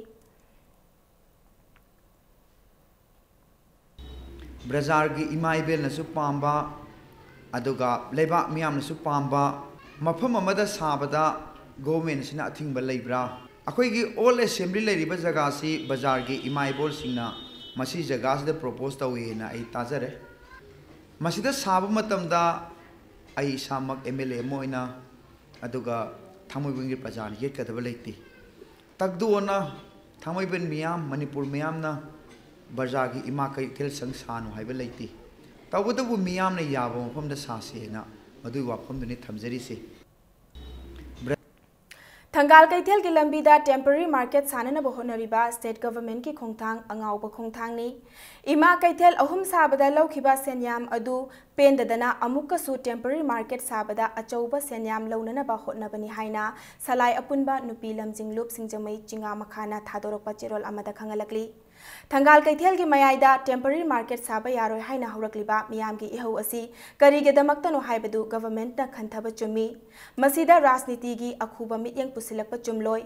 ꯕ꯭ꯔꯖꯥꯔꯒꯤ ꯏꯃꯥ ꯏꯕꯦꯜꯅꯁꯨ ꯄꯥꯝꯕ, ꯑꯗꯨꯒ ꯂꯩꯕꯥꯛ ꯃꯤꯌꯥꯝꯅꯁꯨ ꯄꯥꯝꯕ ꯃꯐꯝ ꯑꯃꯗ ꯁꯥꯕꯗ governmentꯁꯤꯅ ꯑꯊꯤꯡꯕ ꯂꯩꯕ꯭ꯔꯥ? ꯑꯩꯈꯣꯏꯒꯤ old assembly ꯂꯩꯔꯤꯕ ꯖꯒꯥꯁꯤ ꯕꯖꯥꯔꯒꯤ ꯏꯃꯥ ꯏꯕꯣꯜꯁꯤꯡꯅ ꯃꯁꯤ ꯖꯒꯥꯁꯤꯗ propose ꯇꯧꯏꯅ ꯑꯩ ꯇꯥꯖꯔꯦ꯫ ꯃꯁꯤꯗ ꯁꯥꯕ ꯃꯇꯝꯗ ꯑꯩ ꯏꯁꯥꯃꯛ MLA ꯑꯃ ꯑꯣꯏꯅ, ꯑꯗꯨꯒ ꯊꯥꯡꯃꯩꯕꯟꯒꯤ ꯄ꯭ꯔꯖꯥꯅ ꯌꯦꯠꯀꯗꯕ ꯂꯩꯇꯦ꯫ ꯇꯛꯗꯨ ꯑꯣꯟꯅ ꯊꯥꯡꯃꯩꯕꯟ ꯃꯤꯌꯥꯝ, ꯃꯅꯤꯄꯨꯔ ꯃꯤꯌꯥꯝꯅ ꯕꯖꯥꯔꯒꯤ ꯏꯃꯥ ꯀꯩꯊꯦꯜ ꯁꯪ ꯁꯥꯅꯨ ꯍꯥꯏꯕ ꯂꯩꯇꯦ꯫ ꯇꯧꯕꯇꯕꯨ ꯃꯤꯌꯥꯝꯅ ꯌꯥꯕ ꯃꯐꯝꯗ ꯁꯥꯁꯤ ꯍꯥꯏꯅ ꯃꯗꯨꯒꯤ ꯋꯥꯐꯝꯗꯨꯅꯤ ꯊꯝꯖꯔꯤꯁꯦ꯫ ꯊꯪꯒꯥꯜ ꯀꯩꯊꯦꯜꯒꯤ ꯂꯝꯕꯤꯗ temporary market ꯁꯥꯅꯅꯕ ꯍꯣꯠꯅꯔꯤꯕ state governmentꯀꯤ ꯈꯣꯡꯊꯥꯡ ꯑꯉꯥꯎꯕ ꯈꯣꯡꯊꯥꯡꯅꯤ꯫ ꯏꯃꯥ ꯀꯩꯊꯦꯜ ꯑꯍꯨꯝ ꯁꯥꯕꯗ ꯂꯧꯈꯤꯕ ꯁꯦꯟꯌꯥꯝ ꯑꯗꯨ ꯄꯦꯟꯗꯗꯅ ꯑꯃꯨꯛꯀꯁꯨ temporary market ꯁꯥꯕꯗ ꯑꯆꯧꯕ ꯁꯦꯟꯌꯥꯝ ꯂꯧꯅꯅꯕ ꯍꯣꯠꯅꯕꯅꯤ ꯍꯥꯏꯅ ꯁꯂꯥꯏ ꯑꯄꯨꯟꯕ ꯅꯨꯄꯤ ꯂꯝꯖꯤꯡꯂꯨꯞ ꯁꯤꯡꯖꯃꯩ ꯆꯤꯉꯥ ꯃꯈꯥꯅ ꯊꯥꯗꯣꯔꯛꯄ ꯆꯦꯔꯣꯜ ꯑꯃꯗ ꯈꯪꯍꯜꯂꯛꯂꯤ꯫ ꯊꯪꯒꯥꯜ ꯀꯩꯊꯦꯜꯒꯤ ꯃꯌꯥꯏꯗ temporary market ꯁꯥꯕ ꯌꯥꯔꯣꯏ ꯍꯥꯏꯅ ꯍꯧꯔꯛꯂꯤꯕ ꯃꯤꯌꯥꯝꯒꯤ ꯏꯍꯧ ꯑꯁꯤ ꯀꯔꯤꯒꯤꯗꯃꯛꯇꯅꯣ ꯍꯥꯏꯕꯗꯨ governmentꯅ ꯈꯟꯊꯕ ꯆꯨꯝꯃꯤ꯫ ꯃꯁꯤꯗ ꯔꯥꯖꯅꯤꯇꯤꯒꯤ ꯑꯈꯨꯕ ꯃꯤꯠꯌꯦꯡ ꯄꯨꯁꯤꯜꯂꯛꯄ ꯆꯨꯝꯂꯣꯏ꯫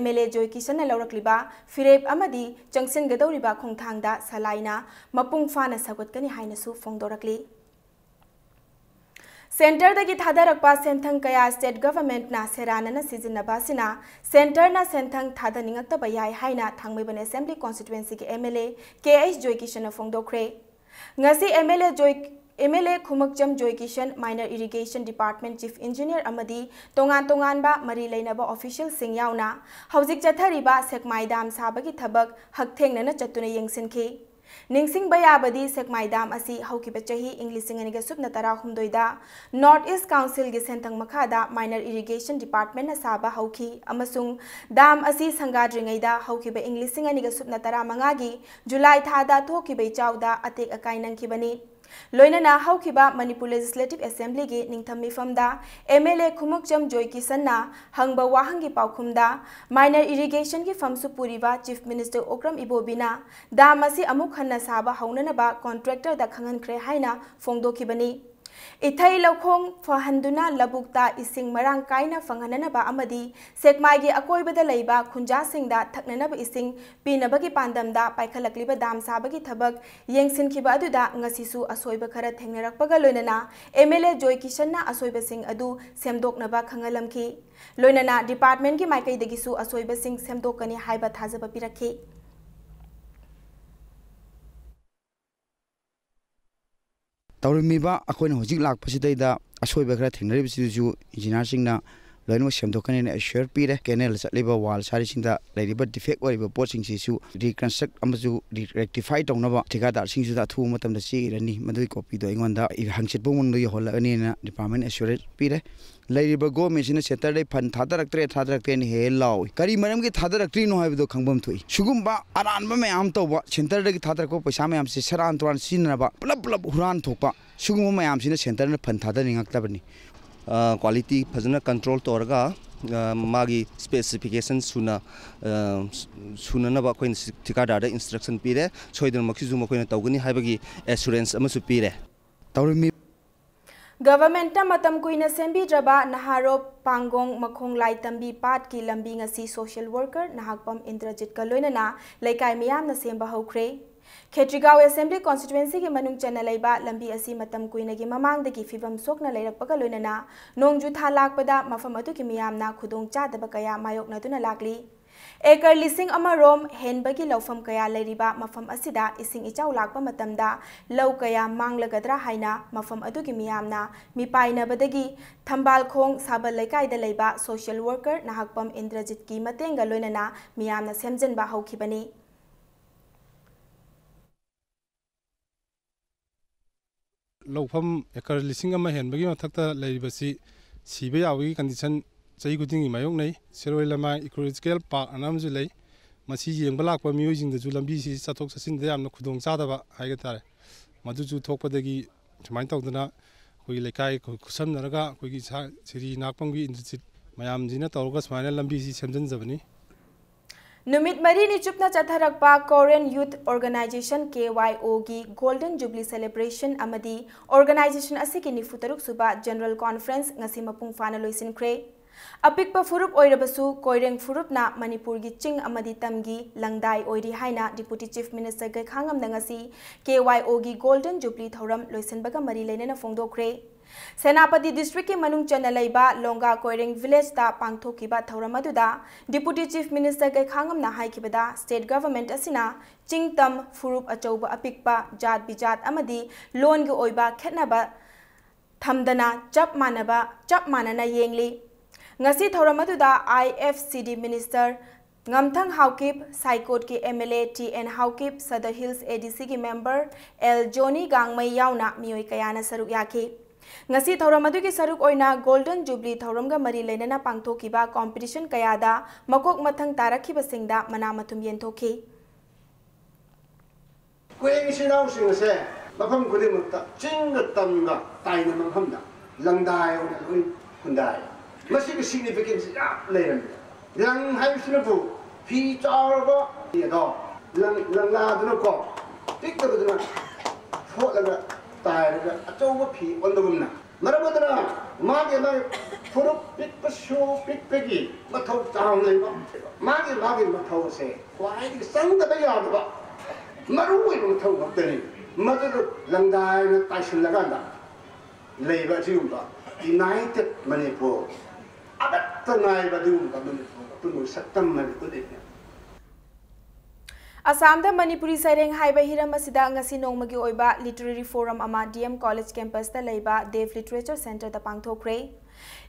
MLA ꯖꯣꯏꯀꯤꯁꯟꯅ ꯂꯧꯔꯛꯂꯤꯕ ꯐꯤꯔꯦꯞ ꯑꯃꯗꯤ ꯆꯪꯁꯤꯟꯒꯗꯧꯔꯤꯕ ꯈꯣꯡꯊꯥꯡꯗ ꯁꯂꯥꯏꯅ ꯃꯄꯨꯡ ꯐꯥꯅ ꯁꯧꯒꯠꯀꯅꯤ ꯍꯥꯏꯅꯁꯨ ꯐꯣꯡꯗꯣꯔꯛꯂꯤ꯫ Centreꯗꯒꯤ ꯊꯥꯗꯔꯛꯄ ꯁꯦꯟꯊꯪ ꯀꯌꯥ state governmentꯅ ꯁꯦꯔꯥꯟꯅꯅ ꯁꯤꯖꯤꯟꯅꯕ ꯑꯁꯤꯅ centreꯅ ꯁꯦꯟꯊꯪ ꯊꯥꯗꯅꯤꯡꯉꯛꯇꯕ ꯌꯥꯏ ꯍꯥꯏꯅ ꯊꯥꯡꯃꯩꯕꯟ Assembly Constituencyꯒꯤ MLA ꯀꯦ ꯑꯩꯆ ꯖꯣꯏꯀꯤꯁꯟꯅ ꯐꯣꯡꯗꯣꯛꯈ꯭ꯔꯦ꯫ ꯉꯁꯤ MLA Joy M L A Khumukcham Joykishan, Minor Irrigation Department Chief Engineer ꯑꯃꯗꯤ ꯇꯣꯉꯥꯟ ꯇꯣꯉꯥꯟꯕ ꯃꯔꯤ ꯂꯩꯅꯕ officialꯁꯤꯡ ꯌꯥꯎꯅ ꯍꯧꯖꯤꯛ ꯆꯠꯊꯔꯤꯕ ꯁꯦꯛꯃꯥꯏ dam ꯁꯥꯕꯒꯤ ꯊꯕꯛ ꯍꯛꯊꯦꯡꯅꯅ ꯆꯠꯇꯨꯅ ꯌꯦꯡꯁꯤꯟꯈꯤ꯫ ꯅꯤꯡꯁꯤꯡꯕ ꯌꯥꯕꯗꯤ, ꯁꯦꯛꯃꯥꯏ dam ꯑꯁꯤ ꯍꯧꯈꯤꯕ ꯆꯍꯤ ꯏꯪ ꯂꯤꯁꯤꯡ ꯑꯅꯤꯒ ꯁꯨꯞꯅ ꯇꯔꯥꯍꯨꯝꯗꯣꯏꯗ North East Councilꯒꯤ ꯁꯦꯟꯊꯪ ꯃꯈꯥꯗ Minor Irrigation Departmentꯅ ꯁꯥꯕ ꯍꯧꯈꯤ ꯑꯃꯁꯨꯡ dam ꯑꯁꯤ ꯁꯪꯒꯥꯗ꯭ꯔꯤꯉꯩꯗ ꯍꯧꯈꯤꯕ ꯏꯪ ꯂꯤꯁꯤꯡ ꯑꯅꯤꯒ ꯁꯨꯞꯅ ꯇꯔꯥꯃꯉꯥꯒꯤ ꯖꯨꯂꯥꯏ ꯊꯥꯗ ꯊꯣꯛꯈꯤꯕ ꯏꯆꯥꯎꯗ ꯑꯇꯦꯛ ꯑꯀꯥꯏ ꯅꯪꯈꯤꯕꯅꯤ꯫ ꯂꯣꯏꯅꯅ ꯍꯧꯈꯤꯕ ꯃꯅꯤꯄꯨꯔ Legislative Assemblyꯒꯤ ꯅꯤꯡꯊꯝ ꯃꯤꯐꯝꯗ ꯑꯦꯝ ꯑꯦꯜ ꯑꯦ ꯈꯨꯃꯨꯛꯆꯝ ꯖꯣꯏꯀꯤꯁꯟꯅ ꯍꯪꯕ ꯋꯥꯍꯪꯒꯤ ꯄꯥꯎꯈꯨꯝꯗ, Minor Irrigationꯒꯤ ꯐꯝꯁꯨ ꯄꯨꯔꯤꯕ Chief Minister ꯑꯣꯀ꯭ꯔꯝ ꯏꯕꯣꯕꯤꯅ dam ꯑꯁꯤ ꯑꯃꯨꯛ ꯍꯟꯅ ꯁꯥꯕ ꯍꯧꯅꯅꯕ contractorꯗ ꯈꯪꯍꯟꯈ꯭ꯔꯦ ꯍꯥꯏꯅ ꯐꯣꯡꯗꯣꯛꯈꯤꯕꯅꯤ꯫ ꯏꯊꯩ ꯂꯧꯈꯣꯡ ꯐꯍꯟꯗꯨꯅ ꯂꯧꯕꯨꯛꯇ ꯏꯁꯤꯡ ꯃꯔꯥꯡ ꯀꯥꯏꯅ ꯐꯪꯍꯟꯅꯅꯕ ꯑꯃꯗꯤ ꯁꯦꯛꯃꯥꯏꯒꯤ ꯑꯀꯣꯏꯕꯗ ꯂꯩꯕ ꯈꯨꯟꯖꯥꯁꯤꯡꯗ ꯊꯛꯅꯅꯕ ꯏꯁꯤꯡ ꯄꯤꯅꯕꯒꯤ ꯄꯥꯟꯗꯝꯗ ꯄꯥꯏꯈꯠꯂꯛꯂꯤꯕ dam ꯁꯥꯕꯒꯤ ꯊꯕꯛ ꯌꯦꯡꯁꯤꯟꯈꯤꯕ ꯑꯗꯨꯗ ꯉꯁꯤꯁꯨ ꯑꯁꯣꯏꯕ ꯈꯔ ꯊꯦꯡꯅꯔꯛꯄꯒ ꯂꯣꯏꯅꯅ ꯑꯦꯝ ꯑꯦꯜ ꯑꯦ ꯖꯣꯏꯀꯤꯁꯟꯅ ꯑꯁꯣꯏꯕꯁꯤꯡ ꯑꯗꯨ ꯁꯦꯝꯗꯣꯛꯅꯕ ꯈꯪꯍꯜꯂꯝꯈꯤ꯫ ꯂꯣꯏꯅꯅ departmentꯀꯤ ꯃꯥꯏꯀꯩꯗꯒꯤꯁꯨ ꯑꯁꯣꯏꯕꯁꯤꯡ ꯁꯦꯝꯗꯣꯛꯀꯅꯤ ꯍꯥꯏꯕ ꯊꯥꯖꯕ ꯄꯤꯔꯛꯈꯤ꯫ ꯇꯧꯔꯝꯃꯤꯕ ꯑꯩꯈꯣꯏꯅ ꯍꯧꯖꯤꯛ ꯂꯥꯛꯄꯁꯤꯗꯩꯗ ꯑꯁꯣꯏꯕ ꯈꯔ ꯊꯦꯡꯅꯔꯤꯕꯁꯤꯗꯁꯨ engineerꯁꯤꯡꯅ ꯂꯣꯏꯅꯃꯛ ꯁꯦꯝꯗꯣꯛꯀꯅꯤꯅ assure ꯄꯤꯔꯦ꯫ Canal ꯆꯠꯂꯤꯕ wall ꯁꯥꯔꯤꯁꯤꯡꯗ ꯂꯩꯔꯤꯕ defect ꯑꯣꯏꯔꯤꯕ ꯄꯣꯠꯁꯤꯡꯁꯤꯁꯨ reconstruct ꯑꯃꯁꯨ re-, rectify ꯇꯧꯅꯕ ꯊꯤꯀꯥꯗꯥꯔꯁꯤꯡꯁꯤꯗ ꯑꯊꯨꯕ ꯃꯇꯝꯗ ꯆꯦ ꯏꯔꯅꯤ꯫ ꯃꯗꯨꯒꯤ copyꯗꯣ ꯑꯩꯉꯣꯟꯗ ꯍꯪꯆꯤꯠ ꯐꯥꯎ ꯃꯅꯨꯡꯗ ꯌꯧꯍꯜꯂꯛꯑꯅꯤꯅ department assurance ꯄꯤꯔꯦ꯫ ꯂꯩꯔꯤꯕ governmentꯁꯤꯅ centreꯗꯩ fund ꯊꯥꯗꯔꯛꯇ꯭ꯔꯦ, ꯊꯥꯗꯔꯛꯇ꯭ꯔꯦꯅ ꯍꯦꯛ ꯂꯥꯎꯏ꯫ ꯀꯔꯤ ꯃꯔꯝꯒꯤ ꯊꯥꯗꯔꯛꯇ꯭ꯔꯤꯅꯣ ꯍꯥꯏꯕꯗꯣ ꯈꯪꯐꯝ ꯊꯣꯛꯏ꯫ ꯁꯤꯒꯨꯝꯕ ꯑꯔꯥꯟꯕ ꯃꯌꯥꯝ ꯇꯧꯕ, centreꯗꯒꯤ ꯊꯥꯗꯔꯛꯄ ꯄꯩꯁꯥ ꯃꯌꯥꯝꯁꯦ ꯁꯦꯔꯥꯟ ꯇꯨꯔꯥꯟ ꯁꯤꯖꯤꯟꯅꯕ, ꯄꯨꯂꯞ ꯄꯨꯂꯞ ꯍꯨꯔꯥꯟ ꯊꯣꯛꯄ, ꯁꯤꯒꯨꯝꯕ ꯃꯌꯥꯝꯁꯤꯅ centreꯅ fund ꯊꯥꯗꯅꯤꯡꯉꯛꯇꯕꯅꯤ꯫ ꯑ, quality ꯐꯖꯅ control ꯇꯧꯔꯒ, ꯑ, ꯃꯥꯒꯤ specification ꯁꯨꯅ, ꯑ, ꯁꯨꯅꯅꯕ ꯑꯩꯈꯣꯏꯅ ꯁꯤ-, ꯊꯤꯀꯥꯗꯥꯔꯗ instruction ꯄꯤꯔꯦ꯫ ꯁꯣꯏꯗꯅꯃꯛꯀꯤꯁꯨ ꯃꯈꯣꯏꯅ ꯇꯧꯒꯅꯤ ꯍꯥꯏꯕꯒꯤ assurance ꯑꯃꯁꯨ ꯄꯤꯔꯦ꯫ ꯇꯧꯔꯝꯃꯤ꯫ Governmentꯅ ꯃꯇꯝ ꯀꯨꯏꯅ ꯁꯦꯝꯕꯤꯗ꯭ꯔꯕ ꯅꯍꯥꯔꯣꯞ ꯄꯥꯡꯒꯣꯡ ꯃꯈꯣꯡ ꯂꯥꯏ ꯇꯝꯕꯤ ꯄꯥꯠꯀꯤ ꯂꯝꯕꯤ ꯉꯁꯤ social worker ꯅꯍꯥꯛꯄꯝ ꯏꯟꯗ꯭ꯔꯖꯤꯠꯀ ꯂꯣꯏꯅꯅ ꯂꯩꯀꯥꯏ ꯃꯤꯌꯥꯝꯅ ꯁꯦꯝꯕ ꯍꯧꯈ꯭ꯔꯦ꯫ ꯈꯦꯇ꯭ꯔꯤꯒꯥꯎ ꯑꯦꯁꯦꯝꯕ꯭ꯂꯤ ꯀꯣꯟꯁꯇꯤꯇ꯭ꯋꯦꯟꯁꯤꯒꯤ ꯃꯅꯨꯡ ꯆꯟꯅ ꯂꯩꯕ ꯂꯝꯕꯤ ꯑꯁꯤ ꯃꯇꯝ ꯀꯨꯏꯅꯒꯤ ꯃꯃꯥꯡꯗꯒꯤ ꯐꯤꯕꯝ ꯁꯣꯛꯅ ꯂꯩꯔꯛꯄꯒ ꯂꯣꯏꯅꯅ ꯅꯣꯡꯖꯨ ꯊꯥ ꯂꯥꯛꯄꯗ ꯃꯐꯝ ꯑꯗꯨꯒꯤ ꯃꯤꯌꯥꯝꯅ ꯈꯨꯗꯣꯡ ꯆꯥꯗꯕ ꯀꯌꯥ ꯃꯥꯌꯣꯛꯅꯗꯨꯅ ꯂꯥꯛꯂꯤ꯫ ꯑꯦꯀꯔ ꯂꯤꯁꯤꯡ ꯑꯃ ꯔꯣꯝ ꯍꯦꯟꯕꯒꯤ ꯂꯧꯐꯝ ꯀꯌꯥ ꯂꯩꯔꯤꯕ ꯃꯐꯝ ꯑꯁꯤꯗ ꯏꯁꯤꯡ ꯏꯆꯥꯎ ꯂꯥꯛꯄ ꯃꯇꯝꯗ ꯂꯧ ꯀꯌꯥ ꯃꯥꯡꯂꯒꯗ꯭ꯔꯥ ꯍꯥꯏꯅ ꯃꯐꯝ ꯑꯗꯨꯒꯤ ꯃꯤꯌꯥꯝꯅ ꯃꯤꯄꯥꯏꯅꯕꯗꯒꯤ ꯊꯝꯕꯥꯜꯈꯣꯡ ꯁꯥꯕꯜ ꯂꯩꯀꯥꯏꯗ ꯂꯩꯕ ꯁꯣꯁꯤꯌꯦꯜ ꯋꯥꯔꯀꯔ ꯅꯍꯥꯛꯄꯝ ꯏꯟꯗ꯭ꯔꯖꯤꯠꯀꯤ ꯃꯇꯦꯡꯒ ꯂꯣꯏꯅꯅ ꯃꯤꯌꯥꯝꯅ ꯁꯦꯝꯖꯤꯟꯕ ꯍꯧꯈꯤꯕꯅꯤ꯫ ꯂꯧꯐꯝ ꯑꯦꯀꯔ ꯂꯤꯁꯤꯡ ꯑꯃ ꯍꯦꯟꯕꯒꯤ ꯃꯊꯛꯇ ꯂꯩꯔꯤꯕꯁꯤ ꯁꯤꯕ ꯌꯥꯕꯒꯤ ꯀꯟꯗꯤꯁꯟ ꯆꯍꯤ ꯈꯨꯗꯤꯡꯒꯤ ꯃꯥꯌꯣꯛꯅꯩ꯫ ꯁꯤꯔꯣꯏ ꯂꯃꯥꯏ ꯏꯀꯣꯂꯣꯖꯤꯀꯦꯜ ꯄꯥꯔꯛ ꯑꯅ ꯑꯃꯁꯨ ꯂꯩ꯫ ꯃꯁꯤ ꯌꯦꯡꯕ ꯂꯥꯛꯄ ꯃꯤꯑꯣꯏꯁꯤꯡꯗꯁꯨ ꯂꯝꯕꯤꯁꯤ ꯆꯠꯊꯣꯛ ꯆꯠꯁꯤꯟꯗ ꯌꯥꯝꯅ ꯈꯨꯗꯣꯡ ꯆꯥꯗꯕ ꯍꯥꯏꯕ ꯇꯥꯔꯦ꯫ ꯃꯗꯨꯁꯨ ꯊꯣꯛꯄꯗꯒꯤ ꯁꯨꯃꯥꯏꯅ ꯇꯧꯗꯅ ꯑꯩꯈꯣꯏꯒꯤ ꯂꯩꯀꯥꯏ ꯈꯨ-, ꯈꯨꯠꯁꯝꯅꯔꯒ ꯑꯩꯈꯣꯏꯒꯤ ꯁꯥ-, ꯁꯤꯔꯤ ꯅꯥꯛꯄꯝꯒꯤ ꯏꯟꯗ꯭ꯔꯖꯤꯠ ꯃꯌꯥꯝꯁꯤꯅ ꯇꯧꯔꯒ ꯁꯨꯃꯥꯏꯅ ꯂꯝꯕꯤꯁꯤ ꯁꯦꯝꯖꯤꯟꯖꯕꯅꯤ꯫ ꯅꯨꯃꯤꯠ ꯃꯔꯤꯅꯤ ꯆꯨꯞꯅ ꯆꯠꯊꯔꯛꯄ Korean Youth Organization, K Y O ꯒꯤ Golden Jubilee Celebration ꯑꯃꯗꯤ organization ꯑꯁꯤꯒꯤ ꯅꯤꯐꯨ ꯇꯔꯨꯛ ꯁꯨꯕ General Conference ꯉꯁꯤ ꯃꯄꯨꯡ ꯐꯥꯅ ꯂꯣꯏꯁꯤꯟꯈ꯭ꯔꯦ꯫ ꯑꯄꯤꯛꯄ ꯐꯨꯔꯨꯞ ꯑꯣꯏꯔꯕꯁꯨ ꯀꯣꯏꯔꯦꯡ ꯐꯨꯔꯨꯞꯅ ꯃꯅꯤꯄꯨꯔꯒꯤ ꯆꯤꯡ ꯑꯃꯗꯤ ꯇꯝꯒꯤ ꯂꯪꯗꯥꯏ ꯑꯣꯏꯔꯤ ꯍꯥꯏꯅ Deputy Chief Minister ꯒꯩꯈꯥꯉꯝꯅ ꯉꯁꯤ K Y O ꯒꯤ Golden Jubilee ꯊꯧꯔꯝ ꯂꯣꯏꯁꯤꯟꯕꯒ ꯃꯔꯤ ꯂꯩꯅꯅ ꯐꯣꯡꯗꯣꯛꯈ꯭ꯔꯦ꯫ ꯁꯦꯅꯥꯄꯇꯤ district ꯀꯤ ꯃꯅꯨꯡ ꯆꯟꯅ ꯂꯩꯕ ꯂꯣꯡꯒꯥ ꯀꯣꯏꯔꯦꯡ village ꯇ ꯄꯥꯡꯊꯣꯛꯈꯤꯕ ꯊꯧꯔꯝ ꯑꯗꯨꯗ Deputy Chief Minister ꯒꯩꯈꯥꯉꯝꯅ ꯍꯥꯏꯈꯤꯕꯗ, state government ꯑꯁꯤꯅ ꯆꯤꯡ ꯇꯝ ꯐꯨꯔꯨꯞ ꯑꯆꯧꯕ ꯑꯄꯤꯛꯄ, ꯖꯥꯠ ꯕꯤꯖꯥꯠ ꯑꯃꯗꯤ ꯂꯣꯟꯒꯤ ꯑꯣꯏꯕ ꯈꯦꯠꯅꯕ ꯊꯝꯗꯅ ꯆꯞ ꯃꯥꯟꯅꯕ, ꯆꯞ ꯃꯥꯟꯅꯅ ꯌꯦꯡꯂꯤ꯫ ꯉꯁꯤ ꯊꯧꯔꯝ ꯑꯗꯨꯗ I F C D Minister ꯉꯝꯊꯪ Haokip, ꯁꯥꯏꯀꯣꯠꯀꯤ M L A T N Haokip, Sadar Hills A D C ꯒꯤ member L Johnny ꯒꯥꯡꯃꯩ ꯌꯥꯎꯅ ꯃꯤꯑꯣꯏ ꯀꯌꯥꯅ ꯁꯔꯨꯛ ꯌꯥꯈꯤ꯫ ꯉꯁꯤ ꯊꯧꯔꯝ ꯑꯗꯨꯒꯤ ꯁꯔꯨꯛ ꯑꯣꯏꯅ Golden Jubilee ꯊꯧꯔꯝꯒ ꯃꯔꯤ ꯂꯩꯅꯅ ꯄꯥꯡꯊꯣꯛꯈꯤꯕ competition ꯀꯌꯥꯗ ꯃꯀꯣꯛ ꯃꯊꯪ ꯇꯥꯔꯛꯈꯤꯕꯁꯤꯡꯗ ꯃꯅꯥ ꯃꯊꯨꯝ ꯌꯦꯟꯊꯣꯛꯈꯤ꯫ ꯀꯣꯏꯔꯦꯡ ꯏꯆꯤꯜ ꯏꯅꯥꯎꯁꯤꯡ ꯑꯁꯦ ꯃꯐꯝ ꯈꯨꯗꯤꯡꯃꯛꯇ ꯆꯤꯡꯒ ꯇꯝꯒ ꯇꯥꯏꯅꯕ ꯃꯐꯝꯗ ꯂꯪꯗꯥꯏ ꯑꯣꯏꯅ ꯂꯣꯏ ꯈꯨꯟꯗꯥꯏ꯫ ꯃꯁꯤꯒꯤ significance ꯌꯥꯝ ꯂꯩꯔꯝꯃꯤ꯫ ꯂꯪ ꯍꯥꯏꯕꯁꯤꯅꯕꯨ ꯐꯤ ꯆꯥꯎꯔꯕ ꯐꯤ ꯑꯗꯣ ꯂꯪ, ꯂꯪꯂꯥꯗꯨꯅꯀꯣ ꯄꯤꯛꯇꯕꯗꯨꯅ ꯐꯣꯠꯂꯒ ꯇꯥꯏꯔꯒ ꯑꯆꯧꯕ ꯐꯤ ꯑꯣꯟꯕꯒꯨꯝꯅ ꯃꯔꯝ ꯑꯗꯨꯅ ꯃꯥꯒꯤ ꯃꯥꯒꯤ ꯐꯨꯔꯨꯞ ꯄꯤꯛꯄꯁꯨ ꯄꯤꯛꯄꯒꯤ ꯃꯊꯧ ꯆꯥꯎꯅ ꯂꯩꯕ꯫ ꯃꯥꯒꯤ ꯃꯥꯒꯤ ꯃꯊꯧꯁꯦ ꯈ꯭ꯋꯥꯏꯗꯒꯤ ꯆꯪꯗꯕ ꯌꯥꯗꯕ ꯃꯔꯨ ꯑꯣꯏꯕ ꯃꯊꯧ ꯈꯛꯇꯅꯤ꯫ ꯃꯗꯨꯗ ꯂꯪꯗꯥꯏꯅ ꯇꯥꯏꯁꯤꯜꯂꯀꯥꯟꯗ ꯂꯩꯕ ꯑꯁꯤꯒꯨꯝꯕ ꯌꯨꯅꯥꯏꯇꯦꯠ ꯃꯅꯤꯄꯨꯔ, ꯑꯃꯠꯇ ꯉꯥꯏꯕ ꯑꯗꯨꯒꯨꯝꯕ ꯃꯅꯤꯄꯨꯔ ꯑꯄꯨꯟꯕ ꯁꯛꯇꯝ ꯑꯃ ꯎꯠꯂꯤꯕꯅꯤ꯫ ꯑꯁꯥꯝꯗ ꯃꯅꯤꯄꯨꯔꯤ ꯁꯩꯔꯦꯡ ꯍꯥꯏꯕ ꯍꯤꯔꯝ ꯑꯁꯤꯗ ꯉꯁꯤ ꯅꯣꯡꯃꯒꯤ ꯑꯣꯏꯕ literary forum ꯑꯃ D M College campus ꯇ ꯂꯩꯕ Deaf Literature Center ꯗ ꯄꯥꯡꯊꯣꯛꯈ꯭ꯔꯦ꯫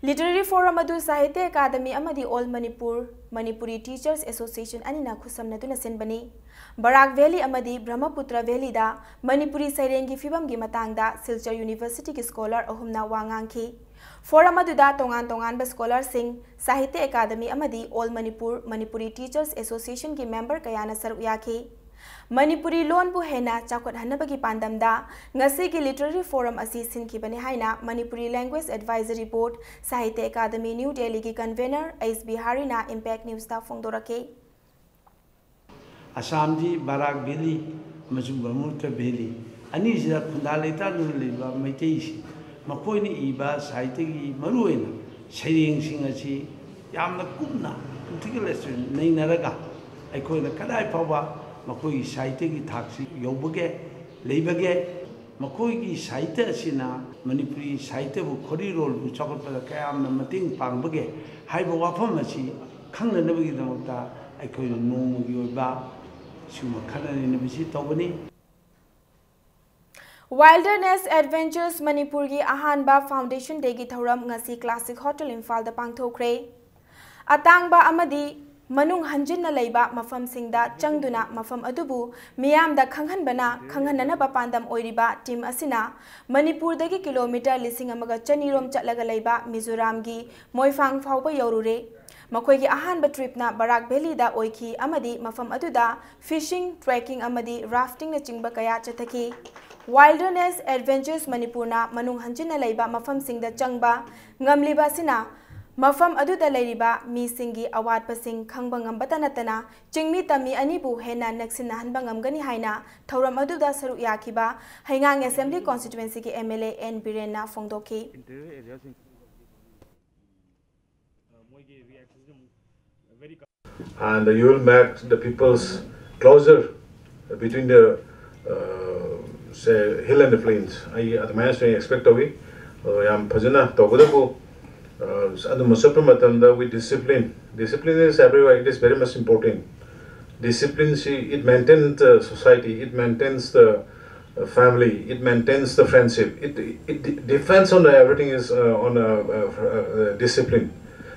Literary forum ꯑꯗꯨ ꯁꯥꯍꯤꯇ꯭ꯌ ꯑꯦꯀꯥꯗꯃꯤ ꯑꯃꯗꯤ All Manipur Manipuri Teachers Association ꯑꯅꯤꯅ ꯈꯨꯠꯁꯝꯅꯗꯨꯅ ꯁꯤꯟꯕꯅꯤ꯫ ꯕꯔꯥꯛ ꯚꯦꯂꯤ ꯑꯃꯗꯤ ꯕ꯭ꯔꯍꯃꯄꯨꯇ꯭ꯔ ꯚꯦꯂꯤꯗ ꯃꯅꯤꯄꯨꯔꯤ ꯁꯩꯔꯦꯡꯒꯤ ꯐꯤꯕꯝꯒꯤ ꯃꯇꯥꯡꯗ ꯁꯤꯜꯆꯔ ꯌꯨꯅꯤꯚꯔꯁꯤꯇꯤꯒꯤ ꯁ꯭ꯀꯣꯂꯔ ꯑꯍꯨꯝꯅ ꯋꯥ ꯉꯥꯡꯈꯤ꯫ ꯐꯣꯔꯝ ꯑꯗꯨꯗ ꯇꯣꯉꯥꯟ ꯇꯣꯉꯥꯟꯕ ꯁ꯭ꯀꯣꯂꯔꯁꯤꯡ, ꯁꯥꯍꯤꯇ꯭ꯌ ꯑꯦꯀꯥꯗꯃꯤ ꯑꯃꯗꯤ All Manipur Manipuri Teachers Association ꯒꯤ ꯃꯦꯝꯕꯔ ꯀꯌꯥꯅ ꯁꯔꯨꯛ ꯌꯥꯈꯤ꯫ ꯃꯅꯤꯄꯨꯔꯤ ꯂꯣꯟꯕꯨ ꯍꯦꯟꯅ ꯆꯥꯎꯈꯠꯍꯟꯅꯕꯒꯤ ꯄꯥꯟꯗꯝꯗ ꯉꯁꯤꯒꯤ literary forum ꯑꯁꯤ ꯁꯤꯟꯈꯤꯕꯅꯤ ꯍꯥꯏꯅ Manipuri Language Advisory Board, Sahitya Academy, New Delhi ꯒꯤ convener H Bihari ꯅ Impact News ꯇ ꯐꯣꯡꯗꯣꯔꯛꯈꯤ꯫ ꯑꯁꯥꯝꯗꯤ ꯕꯔꯥꯛ ꯚꯦꯂꯤ ꯑꯃꯁꯨꯡ ꯕ꯭ꯔꯍꯃꯄꯨꯇ꯭ꯔ ꯚꯦꯂꯤ ꯑꯅꯤꯁꯤꯗ ꯈꯨꯟꯗꯥ ꯂꯩꯇꯥꯗꯨꯅ ꯂꯩꯕ ꯃꯩꯇꯩꯁꯤꯡ, ꯃꯈꯣꯏꯅ ꯏꯕ ꯁꯥꯍꯤꯇ꯭ꯌꯒꯤ ꯃꯔꯨꯑꯣꯏꯅ ꯁꯩꯔꯦꯡꯁꯤꯡ ꯑꯁꯤ ꯌꯥꯝꯅ ꯀꯨꯞꯅ, ꯃꯦꯇꯤꯀꯨꯂꯁ ꯑꯣꯏꯅ ꯅꯩꯅꯔꯒ, ꯑꯩꯈꯣꯏꯅ ꯀꯗꯥꯏ ꯐꯥꯎꯕ ꯃꯈꯣꯏꯒꯤ ꯁꯥꯍꯤꯇ꯭ꯌꯒꯤ ꯊꯥꯛꯁꯤ ꯌꯧꯕꯒꯦ, ꯂꯩꯕꯒꯦ, ꯃꯈꯣꯏꯒꯤ ꯁꯥꯍꯤꯇ꯭ꯌ ꯑꯁꯤꯅ ꯃꯅꯤꯄꯨꯔꯤ ꯁꯥꯍꯤꯇ꯭ꯌꯕꯨ, ꯈꯣꯔꯤꯔꯣꯜꯕꯨ ꯆꯥꯎꯈꯠꯄꯗ ꯀꯌꯥꯝꯅ ꯃꯇꯦꯡ ꯄꯥꯡꯕꯒꯦ ꯍꯥꯏꯕ ꯋꯥꯐꯝ ꯑꯁꯤ ꯈꯪꯅꯅꯕꯒꯤꯗꯃꯛꯇ ꯑꯩꯈꯣꯏꯅ ꯅꯣꯡꯃꯒꯤ ꯑꯣꯏꯕ ꯁꯤꯒꯨꯝꯕ ꯈꯟꯅ ꯅꯩꯅꯕꯁꯤ ꯇꯧꯕꯅꯤ꯫ Wilderness Adventures ꯃꯅꯤꯄꯨꯔꯒꯤ ꯑꯍꯥꯟꯕ Foundation Day ꯒꯤ ꯊꯧꯔꯝ ꯉꯁꯤ Classic Hotel ꯏꯝꯐꯥꯜꯗ ꯄꯥꯡꯊꯣꯛꯈ꯭ꯔꯦ꯫ ꯑꯇꯥꯡꯕ ꯑꯃꯗꯤ ꯃꯅꯨꯡ ꯍꯟꯖꯤꯟꯅ ꯂꯩꯕ ꯃꯐꯝꯁꯤꯡꯗ ꯆꯪꯗꯨꯅ ꯃꯐꯝ ꯑꯗꯨꯕꯨ ꯃꯤꯌꯥꯝꯗ ꯈꯪꯍꯟꯕꯅ ꯈꯪꯍꯟꯅꯅꯕ ꯄꯥꯟꯗꯝ ꯑꯣꯏꯔꯤꯕ team ꯑꯁꯤꯅ ꯃꯅꯤꯄꯨꯔꯗꯒꯤ ꯀꯤꯂꯣꯃꯤꯇꯔ ꯂꯤꯁꯤꯡ ꯑꯃꯒ ꯆꯅꯤ ꯔꯣꯝ ꯆꯠꯂꯒ ꯂꯩꯕ ꯃꯤꯖꯣꯔꯥꯝꯒꯤ ꯃꯣꯏꯐꯥꯡ ꯐꯥꯎꯕ ꯌꯧꯔꯨꯔꯦ꯫ ꯃꯈꯣꯏꯒꯤ ꯑꯍꯥꯟꯕ trip ꯅ ꯕꯔꯥꯛ ꯚꯦꯂꯤꯗ ꯑꯣꯏꯈꯤ ꯑꯃꯗꯤ ꯃꯐꯝ ꯑꯗꯨꯗ fishing, trekking ꯑꯃꯗꯤ rafting ꯅꯆꯤꯡꯕ ꯀꯌꯥ ꯆꯠꯊꯈꯤ꯫ Wilderness Adventures ꯃꯅꯤꯄꯨꯔꯅ ꯃꯅꯨꯡ ꯍꯟꯖꯤꯟꯅ ꯂꯩꯕ ꯃꯐꯝꯁꯤꯡꯗ ꯆꯪꯕ ꯉꯝꯂꯤꯕ ꯑꯁꯤꯅ ꯃꯐꯝ ꯑꯗꯨꯗ ꯂꯩꯔꯤꯕ ꯃꯤꯁꯤꯡꯒꯤ ꯑꯋꯥꯠꯄꯁꯤꯡ ꯈꯪꯕ ꯉꯝꯕꯇ ꯅꯠꯇꯅ ꯆꯤꯡꯃꯤ ꯇꯝꯃꯤ ꯑꯅꯤꯕꯨ ꯍꯦꯟꯅ ꯅꯛꯁꯤꯟꯅꯍꯟꯕ ꯉꯝꯒꯅꯤ ꯍꯥꯏꯅ ꯊꯧꯔꯝ ꯑꯗꯨꯗ ꯁꯔꯨꯛ ꯌꯥꯈꯤꯕ ꯍꯩꯉꯥꯡ Assembly Constituency ꯒꯤ M L A N ꯕꯤꯔꯦꯟꯅ ꯐꯣꯡꯗꯣꯛꯈꯤ꯫ And you will make the people's closer Between the uh, say, hill and the plains ꯑꯩ ꯑꯗꯨꯃꯥꯏꯅꯁꯨ ꯑꯩ expect ꯇꯧꯏ꯫ ꯑꯗꯣ ꯌꯥꯝ ꯐꯖꯅ ꯇꯧꯒꯗꯕꯨ ꯑꯗꯨꯝꯕ ꯆꯠꯄ ꯃꯇꯝꯗ with discipline, discipline is everywhere, it is very much important. Discipline, see, it maintains the society, it maintains the uh, family, it maintains the friendship, it, it de- depends on the, everything is uh, on a, uh, uh, discipline.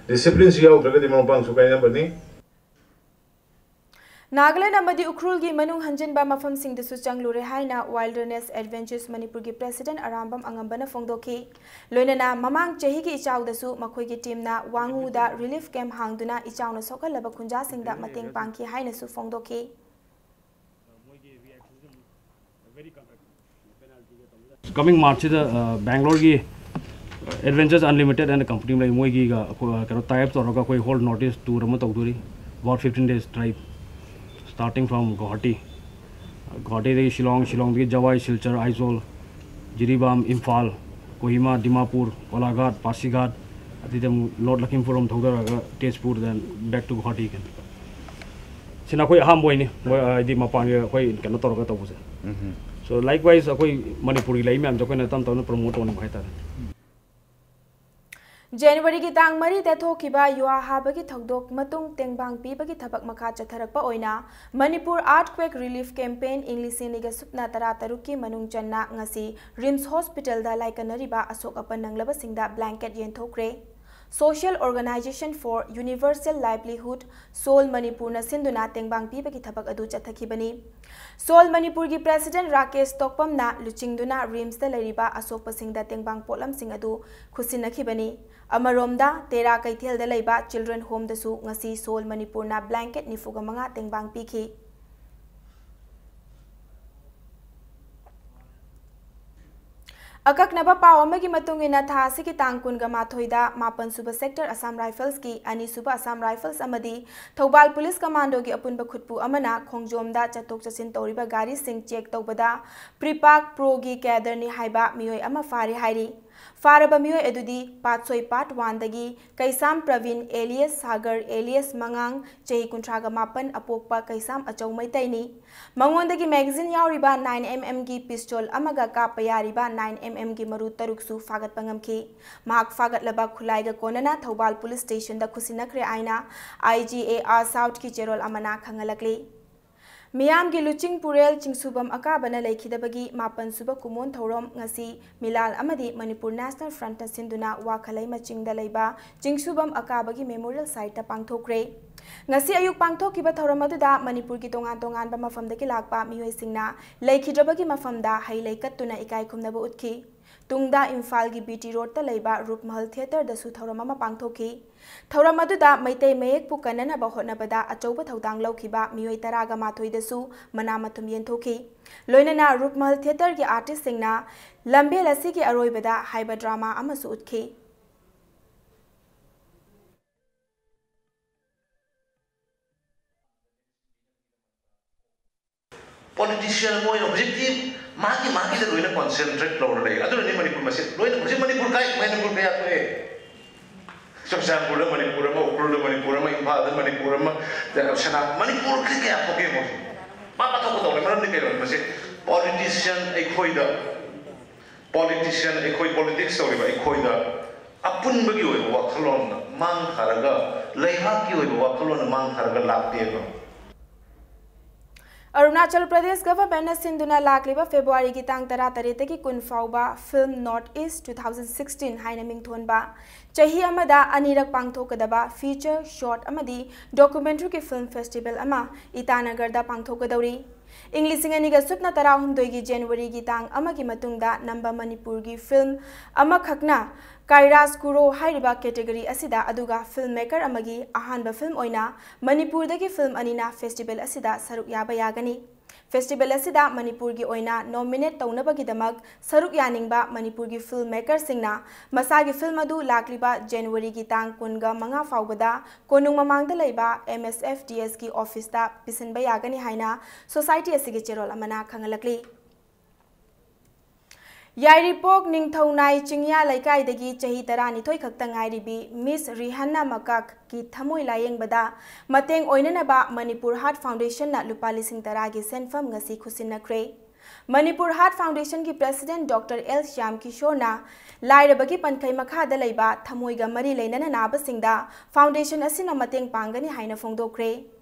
Discipline ꯁꯤ ꯌꯥꯎꯗ꯭ꯔꯒꯗꯤ ꯃꯔꯨꯞ ꯃꯄꯥꯡꯁꯨ ꯀꯥꯏꯅꯕꯅꯤ꯫ ꯅꯥꯒꯥꯂꯦꯟ ꯑꯃꯗꯤ ꯎꯈ꯭ꯔꯨꯜꯒꯤ ꯃꯅꯨꯡ ꯍꯟꯖꯤꯟꯕ ꯃꯐꯝꯁꯤꯡꯗꯁꯨ ꯆꯪꯂꯨꯔꯦ ꯍꯥꯏꯅ Wilderness Adventures ꯃꯅꯤꯄꯨꯔꯒꯤ president Arambam ꯑꯉꯝꯕꯅ ꯐꯣꯡꯗꯣꯛꯈꯤ꯫ ꯂꯣꯏꯅꯅ ꯃꯃꯥꯡ ꯆꯍꯤꯒꯤ ꯏꯆꯥꯎꯗꯁꯨ ꯃꯈꯣꯏꯒꯤ teamꯅ ꯋꯥꯉꯨꯗ relief camp ꯍꯥꯡꯗꯨꯅ ꯏꯆꯥꯎꯅ ꯁꯣꯛꯍꯜꯂꯕ ꯈꯨꯟꯖꯥꯁꯤꯡꯗ ꯃꯇꯦꯡ ꯄꯥꯡꯈꯤ ꯍꯥꯏꯅꯁꯨ ꯐꯣꯡꯗꯣꯛꯈꯤ꯫ Coming March ꯁꯤꯗ ꯕꯦꯡꯒ꯭ꯂꯣꯔꯒꯤ Adventures Unlimited and company ꯑꯃ ꯂꯩ, ꯃꯣꯏꯒꯤꯒ ꯑꯩꯈꯣꯏ ꯀꯩꯅꯣ tie up ꯇꯧꯔꯒ ꯑꯩꯈꯣꯏ whole North East tour ꯑꯃ ꯇꯧꯗꯣꯔꯤ, about fifteen days drive, starting from Guwahati. ꯒꯨꯋꯥꯍꯥꯇꯤꯗꯒꯤ Shillong, ꯁꯤꯂꯣꯡꯗꯒꯤ ꯖꯋꯥꯏ, Silchar, Aizawl, Jiribam, Imphal, Kohima, Dimapur, ꯀꯣꯂꯥꯘꯥꯠ, ꯄꯥꯁꯤꯘꯥꯠ, ꯑꯗꯨꯗ ꯑꯃꯨꯛ North Lakhimpur ꯔꯣꯝ ꯊꯧꯗꯔꯛꯑꯒ Tezpur, then back to Guwahati again. ꯁꯤꯅ ꯑꯩꯈꯣꯏ ꯑꯍꯥꯟꯕ ꯑꯣꯏꯅꯤ, ꯃꯣꯏ ꯍꯥꯏꯗꯤ ꯃꯄꯥꯟꯒꯤ ꯑꯩꯈꯣꯏ ꯀꯩꯅꯣ ꯇꯧꯔꯒ ꯇꯧꯕꯁꯦ꯫ So likewise ꯑꯩꯈꯣꯏ ꯃꯅꯤꯄꯨꯔꯒꯤ ꯂꯩꯔꯤ ꯃꯌꯥꯝꯁꯦ ꯑꯩꯈꯣꯏꯅ ꯇꯞ ꯇꯞꯅ promote ꯇꯧꯅꯤꯡꯕ ꯍꯥꯏꯇꯥꯔꯦ꯫ ꯖꯅꯋꯥꯔꯤꯒꯤ ꯇꯥꯡ ꯃꯔꯤꯗ ꯊꯣꯛꯈꯤꯕ ꯌꯨꯍꯥ ꯍꯥꯕꯒꯤ ꯊꯧꯗꯣꯛ ꯃꯇꯨꯡ ꯇꯦꯡꯕꯥꯡ ꯄꯤꯕꯒꯤ ꯊꯕꯛ ꯃꯈꯥ ꯆꯠꯊꯔꯛꯄ ꯑꯣꯏꯅ ꯃꯅꯤꯄꯨꯔ Earthquake Relief Campaign ꯏꯪ ꯂꯤꯁꯤꯡ ꯑꯅꯤꯒ ꯁꯨꯞꯅ ꯇꯔꯥ ꯇꯔꯨꯛꯀꯤ ꯃꯅꯨꯡ ꯆꯟꯅ ꯉꯁꯤ RIMS Hospitalꯗ ꯂꯥꯏꯀꯠꯅꯔꯤꯕ ꯑꯁꯣꯛ ꯑꯄꯟ ꯅꯪꯂꯕꯁꯤꯡꯗ blanket ꯌꯦꯟꯊꯣꯛꯈ꯭ꯔꯦ꯫ Social Organization for Universal Livelihood, SOUL ꯃꯅꯤꯄꯨꯔꯅ ꯁꯤꯟꯗꯨꯅ ꯇꯦꯡꯕꯥꯡ ꯄꯤꯕꯒꯤ ꯊꯕꯛ ꯑꯗꯨ ꯆꯠꯊꯈꯤꯕꯅꯤ꯫ SOUL ꯃꯅꯤꯄꯨꯔꯒꯤ president ꯔꯥꯀꯦꯁ ꯇꯣꯛꯄꯝꯅ ꯂꯨꯆꯤꯡꯗꯨꯅ RIMSꯇ ꯂꯩꯔꯤꯕ ꯑꯁꯣꯛꯄꯁꯤꯡꯗ ꯇꯦꯡꯕꯥꯡ ꯄꯣꯠꯂꯝꯁꯤꯡ ꯑꯗꯨ ꯈꯨꯠꯁꯤꯟꯅꯈꯤꯕꯅꯤ꯫ ꯑꯃꯔꯣꯝꯗ, ꯇꯦꯔꯥ ꯀꯩꯊꯦꯜꯗ ꯂꯩꯕ Children Homeꯗꯁꯨ ꯉꯁꯤ SOUL ꯃꯅꯤꯄꯨꯔꯅ blanket ꯅꯤꯐꯨꯒ ꯃꯉꯥ ꯇꯦꯡꯕꯥꯡ ꯄꯤꯈꯤ꯫ ꯑꯀꯛꯅꯕ ꯄꯥꯎ ꯑꯃꯒꯤ ꯃꯇꯨꯡ ꯏꯟꯅ, ꯊꯥ ꯑꯁꯤꯒꯤ ꯇꯥꯡ ꯀꯨꯟꯒ ꯃꯥꯊꯣꯏꯗ ꯃꯥꯄꯟ ꯁꯨꯕ Sector Assam Riflesꯀꯤ, ꯑꯅꯤ ꯁꯨꯕ Assam Rifles ꯑꯃꯗꯤ ꯊꯧꯕꯥꯜ Police Commandoꯒꯤ ꯑꯄꯨꯟꯕ ꯈꯨꯠꯄꯨ ꯑꯃꯅ ꯈꯣꯡꯖꯣꯝꯗ ꯆꯠꯊꯣꯛ ꯆꯠꯁꯤꯟ ꯇꯧꯔꯤꯕ ꯒꯥꯔꯤꯁꯤꯡ check ꯇꯧꯕꯗ PREPAK Proꯒꯤ cadreꯅꯤ ꯍꯥꯏꯕ ꯃꯤꯑꯣꯏ ꯑꯃ ꯐꯥꯔꯦ ꯍꯥꯏꯔꯤ꯫ ꯐꯥꯔꯕ ꯃꯤꯑꯣꯏ ꯑꯗꯨꯗꯤ ꯄꯥꯠꯁꯣꯏ ꯄꯥꯔꯠ ꯋꯥꯟꯗꯒꯤ ꯀꯩꯁꯥꯝ ꯄ꯭ꯔꯕꯤꯟ alias ꯁꯥꯒꯔ alias ꯃꯉꯥꯡ, ꯆꯍꯤ ꯀꯨꯟꯊ꯭ꯔꯥꯒ ꯃꯥꯄꯟ, ꯑꯄꯣꯛꯄ ꯀꯩꯁꯥꯝ ꯑꯆꯧ ꯃꯩꯇꯩꯅꯤ꯫ ꯃꯉꯣꯟꯗꯒꯤ ꯃꯦꯒꯥꯖꯤꯟ ꯌꯥꯎꯔꯤꯕ nine MM ꯒꯤ ꯄꯤꯁꯇꯣꯜ ꯑꯃꯒ ꯀꯥꯞꯄ ꯌꯥꯔꯤꯕ nine MM ꯒꯤ ꯃꯔꯨ ꯇꯔꯨꯛꯁꯨ ꯐꯥꯒꯠꯄ ꯉꯝꯈꯤ꯫ ꯃꯍꯥꯛ ꯐꯥꯒꯠꯂꯕ ꯈꯨꯠꯂꯥꯏꯒ ꯀꯣꯟꯅꯅ ꯊꯧꯕꯥꯜ ꯄꯨꯂꯤꯁ ꯁ꯭ꯇꯦꯁꯟꯗ ꯈꯨꯠꯁꯤꯟꯅꯈ꯭ꯔꯦ ꯍꯥꯏꯅ IGAR South ꯀꯤ ꯆꯦꯔꯣꯜ ꯑꯃꯅ ꯈꯪꯍꯜꯂꯛꯂꯤ꯫ ꯃꯤꯌꯥꯝꯒꯤ ꯂꯨꯆꯤꯡ ꯄꯨꯔꯦꯜ ꯆꯤꯡꯁꯨꯕꯝ ꯑꯀꯥꯕꯅ ꯂꯩꯈꯤꯗꯕꯒꯤ ꯃꯥꯄꯟ ꯁꯨꯕ ꯀꯨꯃꯣꯟ ꯊꯧꯔꯝ ꯉꯁꯤ ꯃꯤꯂꯥꯜ ꯑꯃꯗꯤ ꯃꯅꯤꯄꯨꯔ National Front ꯅ ꯁꯤꯟꯗꯨꯅ ꯋꯥꯈꯜꯂꯩꯃ ꯆꯤꯡꯗ ꯂꯩꯕ ꯆꯤꯡꯁꯨꯕꯝ ꯑꯀꯥꯕꯒꯤ Memorial Site ꯇ ꯄꯥꯡꯊꯣꯛꯈ꯭ꯔꯦ꯫ ꯉꯁꯤ ꯑꯌꯨꯛ ꯄꯥꯡꯊꯣꯛꯈꯤꯕ ꯊꯧꯔꯝ ꯑꯗꯨꯗ ꯃꯅꯤꯄꯨꯔꯒꯤ ꯇꯣꯉꯥꯟ ꯇꯣꯉꯥꯟꯕ ꯃꯐꯝꯗꯒꯤ ꯂꯥꯛꯄ ꯃꯤꯑꯣꯏꯁꯤꯡꯅ ꯂꯩꯈꯤꯗ꯭ꯔꯕꯒꯤ ꯃꯐꯝꯗ ꯍꯩ ꯂꯩ ꯀꯠꯇꯨꯅ ꯏꯀꯥꯏ ꯈꯨꯝꯅꯕ ꯎꯠꯈꯤ꯫ ꯇꯨꯡꯗ ꯏꯝꯐꯥꯜꯒꯤ BT Road ꯇ ꯂꯩꯕ ꯔꯨꯞꯃꯍꯜ Theatre ꯗꯁꯨ ꯊꯧꯔꯝ ꯑꯃ ꯄꯥꯡꯊꯣꯛꯈꯤ꯫ ꯊꯧꯔꯝ ꯑꯗꯨꯗ ꯃꯩꯇꯩ ꯃꯌꯦꯛꯄꯨ ꯀꯟꯅꯅꯕ ꯍꯣꯠꯅꯕꯗ ꯑꯆꯧꯕ ꯊꯧꯗꯥꯡ ꯂꯧꯈꯤꯕ ꯃꯤꯑꯣꯏ ꯇꯔꯥꯒ ꯃꯥꯊꯣꯏꯗꯁꯨ ꯃꯅꯥ ꯃꯊꯨꯝ ꯌꯦꯟꯊꯣꯛꯈꯤ꯫ ꯂꯣꯏꯅꯅ ꯔꯨꯞꯃꯍꯜ Theatre ꯒꯤ artist ꯁꯤꯡꯅ ꯂꯝꯕꯦꯜ ꯑꯁꯤꯒꯤ ꯑꯔꯣꯏꯕꯗ ꯍꯥꯏꯕ drama ꯑꯃꯁꯨ ꯎꯠꯈꯤ꯫ Politician ꯃꯣꯏꯅ ꯍꯧꯖꯤꯛꯇꯤ ꯃꯥꯒꯤ ꯃꯥꯒꯤꯗ ꯂꯣꯏꯅ concentrate ꯇꯧꯔ ꯂꯩ꯫ ꯑꯗꯨꯅꯅꯤ ꯃꯅꯤꯄꯨꯔ ꯃꯁꯦ ꯂꯣꯏꯅ, ꯍꯧꯖꯤꯛ ꯃꯅꯤꯄꯨꯔ ꯀꯥꯏ, ꯃꯅꯤꯄꯨꯔ ꯀꯌꯥ ꯊꯣꯛꯑꯦ? ꯆꯨꯔꯆꯥꯟꯄꯨꯔꯗ ꯃꯅꯤꯄꯨꯔ ꯑꯃ, ꯎꯈ꯭ꯔꯨꯜꯗ ꯃꯅꯤꯄꯨꯔ ꯑꯃ, ꯏꯝꯐꯥꯜꯗ ꯃꯅꯤꯄꯨꯔ ꯑꯃ, ꯁꯅꯥ, ꯃꯅꯤꯄꯨꯔ ꯀꯌꯥ ꯊꯣꯛꯀꯦ ꯃꯣꯏ? ꯃꯥ ꯃꯊꯧ ꯇꯧꯔꯦ꯫ ꯃꯔꯝꯗꯤ ꯀꯩꯅꯣ? ꯃꯁꯤ politician ꯑꯩꯈꯣꯏꯗ, politician ꯑꯩꯈꯣꯏ politics ꯇꯧꯔꯤꯕ ꯑꯩꯈꯣꯏꯗ ꯑꯄꯨꯟꯕꯒꯤ ꯑꯣꯏꯕ ꯋꯥꯈꯜꯂꯣꯟꯅ ꯃꯥꯡ ꯊꯥꯔꯒ, ꯂꯩꯕꯥꯛꯀꯤ ꯑꯣꯏꯕ ꯋꯥꯈꯜꯂꯣꯟꯅ ꯃꯥꯡ ꯊꯥꯔꯒ ꯂꯥꯛꯇꯦꯕ꯫ ꯑꯔꯨꯅꯥꯆꯜ ꯄ꯭ꯔꯗꯦꯁ Government ꯅ ꯁꯤꯟꯗꯨꯅ ꯂꯥꯛꯂꯤꯕ ꯐꯦꯕ꯭ꯔꯨꯋꯥꯔꯤꯒꯤ ꯇꯥꯡ ꯇꯔꯥꯇꯔꯦꯠꯇꯒꯤ ꯀꯨꯟ ꯐꯥꯎꯕ Film North East two thousand sixteen ꯍꯥꯏꯅ ꯃꯤꯡꯊꯣꯟꯕ ꯆꯍꯤ ꯑꯃꯗ ꯑꯅꯤꯔꯛ ꯄꯥꯡꯊꯣꯛꯀꯗꯕ feature, short ꯑꯃꯗꯤ documentary ꯒꯤ film festival ꯑꯃ ꯏꯇꯥꯅꯒꯔꯗ ꯄꯥꯡꯊꯣꯛꯀꯗꯧꯔꯤ꯫ ꯏꯪ ꯂꯤꯁꯤꯡ ꯑꯅꯤꯒ ꯁꯨꯞꯅ ꯇꯔꯥꯍꯨꯝꯗꯣꯏꯒꯤ ꯖꯅꯋꯥꯔꯤꯒꯤ ꯇꯥꯡ ꯑꯃꯒꯤ ꯃꯇꯨꯡꯗ ꯅꯝꯕ ꯃꯅꯤꯄꯨꯔꯒꯤ film ꯑꯃꯈꯛꯅ ꯀꯥꯏꯔꯥꯁ ꯀꯨꯔꯣ ꯍꯥꯏꯔꯤꯕ category ꯑꯁꯤꯗ, ꯑꯗꯨꯒ film maker ꯑꯃꯒꯤ ꯑꯍꯥꯟꯕ film ꯑꯣꯏꯅ ꯃꯅꯤꯄꯨꯔꯗꯒꯤ film ꯑꯅꯤꯅ festival ꯑꯁꯤꯗ ꯁꯔꯨꯛ ꯌꯥꯕ ꯌꯥꯒꯅꯤ꯫ Festival ꯑꯁꯤꯗ ꯃꯅꯤꯄꯨꯔꯒꯤ ꯑꯣꯏꯅ nominate ꯇꯧꯅꯕꯒꯤꯗꯃꯛ ꯁꯔꯨꯛ ꯌꯥꯅꯤꯡꯕ ꯃꯅꯤꯄꯨꯔꯒꯤ film maker ꯁꯤꯡꯅ ꯃꯁꯥꯒꯤ film ꯑꯗꯨ ꯂꯥꯛꯂꯤꯕ ꯖꯅꯋꯥꯔꯤꯒꯤ ꯇꯥꯡ ꯀꯨꯟꯒ ꯃꯉꯥ ꯐꯥꯎꯕꯗ ꯀꯣꯅꯨꯡ ꯃꯃꯥꯡꯗ ꯂꯩꯕ MSFDS ꯀꯤ office ꯇ ꯄꯤꯁꯤꯟꯕ ꯌꯥꯒꯅꯤ ꯍꯥꯏꯅ society ꯑꯁꯤꯒꯤ ꯆꯦꯔꯣꯜ ꯑꯃꯅ ꯈꯪꯍꯜꯂꯛꯂꯤ꯫ ꯌꯥꯏꯔꯤꯄꯣꯛ ꯅꯤꯡꯊꯧꯅꯥꯏ ꯆꯤꯡꯌꯥ ꯂꯩꯀꯥꯏꯗꯒꯤ ꯆꯍꯤ ꯇꯔꯥꯅꯤꯊꯣꯏ ꯈꯛꯇ ꯉꯥꯏꯔꯤꯕꯤ ꯃꯤꯁ ꯔꯤꯍꯥꯟꯅꯥ ꯃꯀꯥꯛꯀꯤ ꯊꯃꯣꯏ ꯂꯥꯌꯦꯡꯕꯗ ꯃꯇꯦꯡ ꯑꯣꯏꯅꯅꯕ ꯃꯅꯤꯄꯨꯔ ꯍꯥꯔꯠ ꯐꯥꯎꯟꯗꯦꯁꯟꯅ ꯂꯨꯄꯥ ꯂꯤꯁꯤꯡ ꯇꯔꯥꯒꯤ ꯁꯦꯟꯐꯝ ꯉꯁꯤ ꯈꯨꯠꯁꯤꯟꯅꯈ꯭ꯔꯦ꯫ ꯃꯅꯤꯄꯨꯔ ꯍꯥꯔꯠ ꯐꯥꯎꯟꯗꯦꯁꯟꯒꯤ ꯄ꯭ꯔꯦꯁꯤꯗꯦꯟꯠ ꯗꯣꯛꯇꯔ ꯑꯦꯜ ꯁ꯭ꯌꯥꯝ ꯀꯤꯁꯣꯔꯅ ꯂꯥꯏꯔꯕꯒꯤ ꯄꯟꯈꯩ ꯃꯈꯥꯗ ꯂꯩꯕ ꯊꯃꯣꯏꯒ ꯃꯔꯤ ꯂꯩꯅꯅ ꯅꯥꯕꯁꯤꯡꯗ ꯐꯥꯎꯟꯗꯦꯁꯟ ꯑꯁꯤꯅ ꯃꯇꯦꯡ ꯄꯥꯡꯒꯅꯤ ꯍꯥꯏꯅ ꯐꯣꯡꯗꯣꯛꯈ꯭ꯔꯦ꯫